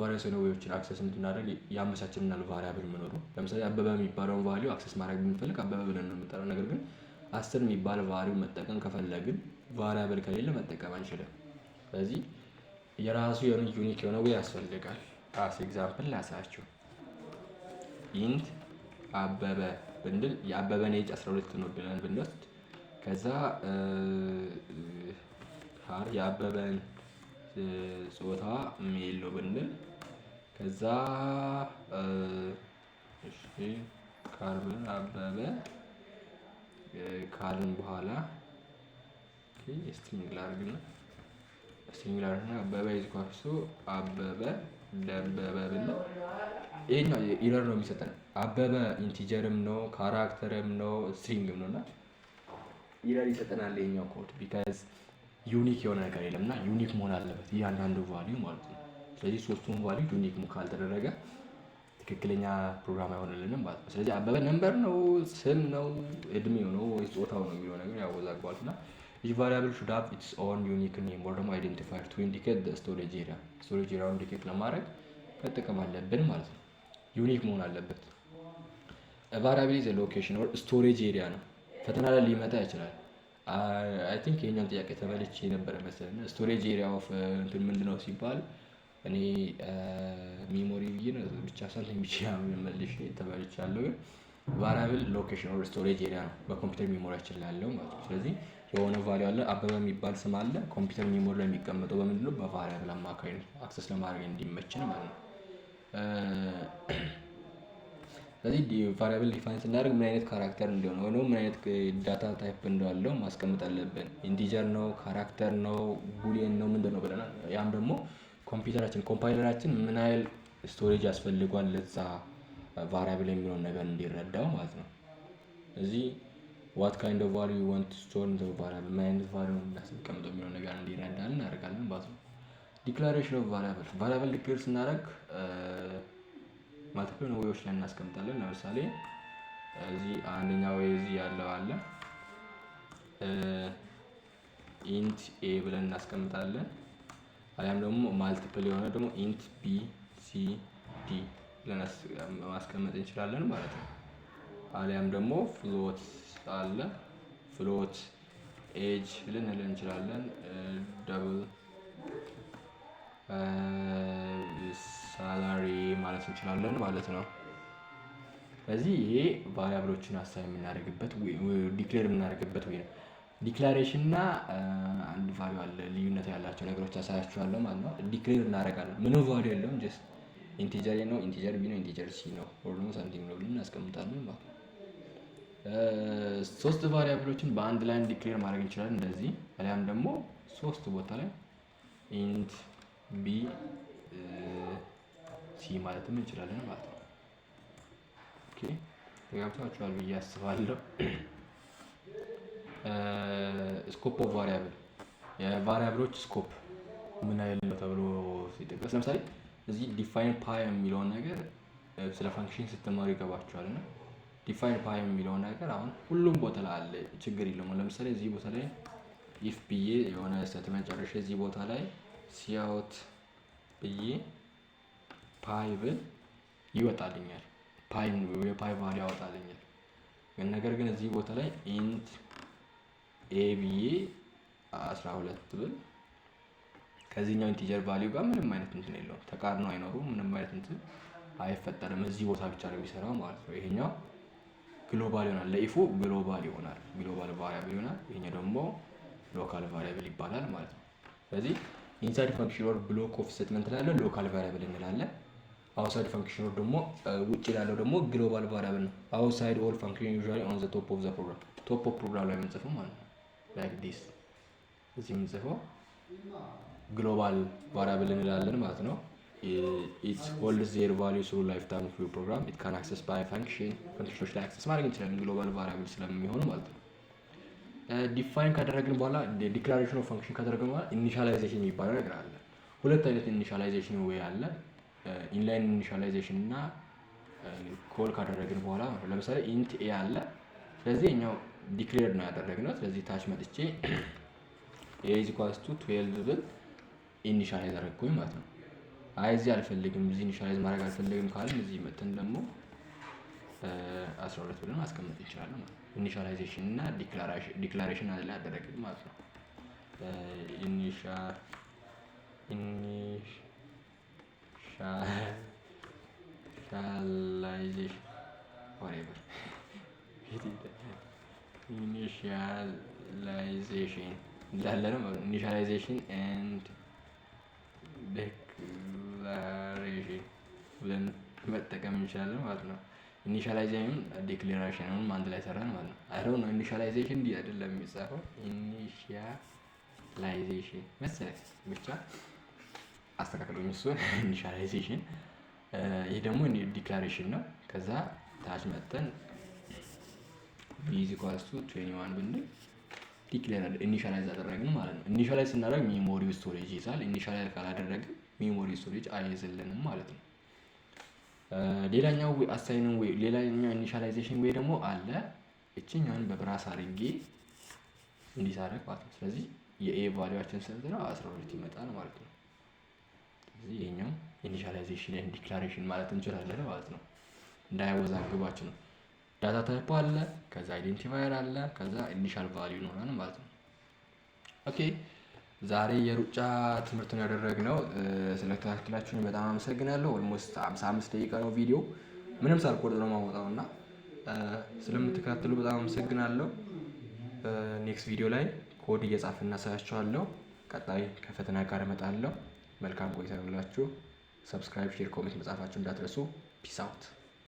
various የሆነ way ዎችን access እንድናደርግ ያመቻችልናል variable መኖሩ። ለምሳሌ አበበ የሚባለውን value access ማድረግ ብንፈልግ አበበ ብለን ነው የምንጠራው። ነገር ግን 10 የሚባል value መጠቀም ከፈለግን variable ከሌለ መጠቀም አንችልም። ስለዚህ የራሱ የሆነ unique የሆነ way ያስፈልጋል። As example ላሳያችሁ። Int አበበ ብንል የአበበን ኤጅ 12 ነው ብለን ብንወስድ፣ ከዛ char የአበበን ጾታ male ነው ብንል፣ ከዛ እሺ char ብለን አበበ ካልን በኋላ string ላድርግና አበበ is equals to አበበ ደበበ ብንል ይሄኛው error ነው የሚሰጠን። አበበ integer ም ነው፣ character ም ነው፣ string ም ነው እና error ይሰጠናል ይሄኛው code because unique የሆነ ነገር የለም እና unique መሆን አለበት እያንዳንዱ value ማለት ነው። ስለዚህ ሶስቱም value unique ካልተደረገ ትክክለኛ ፕሮግራም አይሆንልንም ማለት ነው። ስለዚህ አበበ number ነው፣ ስም ነው፣ እድሜው ነው ወይስ ጾታው ነው የሚለው ነገር ያወዛግባል። እና each variable should have its own unique name or ደግሞ identifier to indicate storage area። Storage area ውን indicate ለማድረግ መጠቀም አለብን ማለት ነው። Unique መሆን አለበት። Variable is location or storage area ነው። ፈተና ላይ ሊመጣ ይችላል። I think የኛን ጥያቄ ተበልቼ የነበረ መሰለኝ። Storage area of እንትን ምንድነው ሲባል እኔ memory ብዬ ነው ብቻ something ብቻ መልሼ ተበልቻለሁ። ግን variable location or storage area ነው በኮምፒውተር memory ያችን ላይ ያለው ማለት ነው። ስለዚህ የሆነ value አለ፣ አበበ የሚባል ስም አለ። ኮምፒውተር memory ላይ የሚቀመጠው በምንድነው? በ variable አማካኝነት access ለማድረግ እንዲመችን ማለት ነው። ስለዚህ variable define ስናደርግ ምን አይነት character እንደሆነ ወይ ምን አይነት data type እንዳለው ማስቀመጥ አለብን። Integer ነው፣ character ነው፣ boolean ነው፣ ምንድን ነው ብለናል። ያም ደግሞ ኮምፒውተራችን compiler ኣችን ምን ያህል storage ያስፈልገዋል ለዛ variable የሚለውን ነገር እንዲረዳው ማለት ነው። እዚህ what kind of value want store in variable፣ ምን አይነት value እናስቀምጠው የሚለውን ነገር እንዲረዳልን እናደርጋለን ማለት ነው። Declaration of variable። Variable declare ስናደርግ multiple way ዎች ላይ እናስቀምጣለን። ለምሳሌ እዚህ አንደኛው way እዚህ ያለው አለ፣ int a ብለን እናስቀምጣለን። አሊያም ደግሞ multiple የሆነ ደግሞ int b c d ብለን ማስቀመጥ እንችላለን ማለት ነው። አሊያም ደግሞ float አለ፣ float age ልንል እንችላለን። Double salary ማለት እንችላለን ማለት ነው። ስለዚህ ይሄ variable ኦችን assign የምናደርግበት፣ declare የምናደርግበት way ነው። Declaration እና አንድ value አለ፣ ልዩነት ያላቸው ነገሮች አሳያችኋለሁ ማለት ነው። Declare እናደርጋለን፣ ምንም value የለውም፣ just integer A ነው፣ integer B ነው፣ integer C ነው or ደግሞ something ነው ብለን እናስቀምጣለን ማለት ነው። ሶስት variable ኦችን በአንድ line declare ማድረግ እንችላለን እንደዚህ፣ አሊያም ደግሞ ሶስት ቦታ ላይ int b c ማለትም እንችላለን ማለት ነው። Okay፣ ተጋብታችኋል ብዬ አስባለሁ። Scope of variable፣ የ variable ኦች scope ምን ያህል ነው ተብሎ ሲጠቀስ፣ ለምሳሌ እዚህ define pi የሚለውን ነገር ስለ function ስትማሩ ይገባችኋል። እና define pi የሚለውን ነገር አሁን ሁሉም ቦታ ላይ አለ፣ ችግር የለውም። ለምሳሌ እዚህ ቦታ ላይ if ብዬ የሆነ statement ጨርሼ እዚህ ቦታ ላይ cout ብዬ pi ብል ይወጣልኛል። Pi የ pi value ያወጣልኛል። ነገር ግን እዚህ ቦታ ላይ int a ብዬ 12 ብል ከዚህኛው integer value ጋር ምንም አይነት እንትን የለውም። ተቃርኖ አይኖሩም። ምንም አይነት እንትን አይፈጠርም። እዚህ ቦታ ብቻ ነው የሚሰራው ማለት ነው። ይሄኛው global ይሆናል። ለ if ኡ global ይሆናል። Global variable ይሆናል። ይሄኛው ደግሞ local variable ይባላል ማለት ነው። ስለዚህ inside function or block of statement ላይ ያለው local variable እንላለን። Outside function or ደግሞ ውጭ ላለው ደግሞ global variable ነው። Outside all function, usually on the top of the program፣ top of program ላይ የምንጽፈው ማለት ነው። Like this እዚህ የምንጽፈው global variable እንላለን ማለት ነው። It holds their value through lifetime of program. It can access by function። Function ኦች ላይ access ማድረግ እንችላለን global variable ስለሚሆኑ ማለት ነው። Define ካደረግን በኋላ፣ declaration of function ካደረግን በኋላ initialization የሚባለው ነገር አለ። ሁለት አይነት initialization way አለ። Inline initialization እና call ካደረግን በኋላ። ለምሳሌ int a አለ። ስለዚህ እኛው declare ነው ያደረግነው። ስለዚህ ታች መጥቼ a is equals to 12 ብል initialize አደረግኩኝ ማለት ነው። አይ እዚህ አልፈልግም፣ እዚህ initialize ማድረግ አልፈልግም ካልን እዚህ መተን ደግሞ 12 ብለን ማስቀመጥ እንችላለን ማለት ነው። Initialization እና declaration አንድ ላይ አደረግን ማለት ነው። Initialization, whatever. Initialization እንላለን ማለት ነው። Initialization and declaration ብለን መጠቀም እንችላለን ማለት ነው። Initialization declaration ንም አንድ ላይ ሰራን ማለት ነው። I don't know፣ initialization እንዲህ አይደለም የሚጻፈው፣ initialization መሰለኝ፣ ብቻ አስተካክሉኝ እሱን፣ initialization። ይህ ደግሞ declaration ነው። ከዛ ታች መጥተን b is equals to 21 ብንል declare initialize አደረግን ማለት ነው። Initialize ስናደርግ memory storage ይይዛል። Initialize ካላደረግን memory storage አይይዝልንም ማለት ነው። ሌላኛው assigning way፣ ሌላኛው initialization way ደግሞ አለ። እችኛውን በ brace አድርጌ እንዲህ ሳደርግ ማለት ነው። ስለዚህ የ a value ኣችን ስንት ነው? 12 ይመጣል ማለት ነው። ስለዚህ ይሄኛው initialization and declaration ማለት እንችላለን ማለት ነው። እንዳያወዛግባችሁ ነው። Data type አለ፣ ከዛ identifier አለ፣ ከዛ initial value ይኖራል ማለት ነው። Okay፣ ዛሬ የሩጫ ትምህርትን ያደረግነው፣ ስለተከታተላችሁኝ በጣም አመሰግናለሁ። Almost 55 ደቂቃ ነው ቪዲዮ፣ ምንም ሳልቆርጥ ነው የማወጣው እና ስለምትከታተሉ በጣም አመሰግናለሁ። Next ቪዲዮ ላይ ኮድ እየጻፍን እናሳያችኋለሁ። ቀጣይ ከፈተና ጋር እመጣለሁ። መልካም ቆይታ ይሁንላችሁ። Subscribe፣ share፣ comment መጻፋችሁ እንዳትረሱ። Peace out።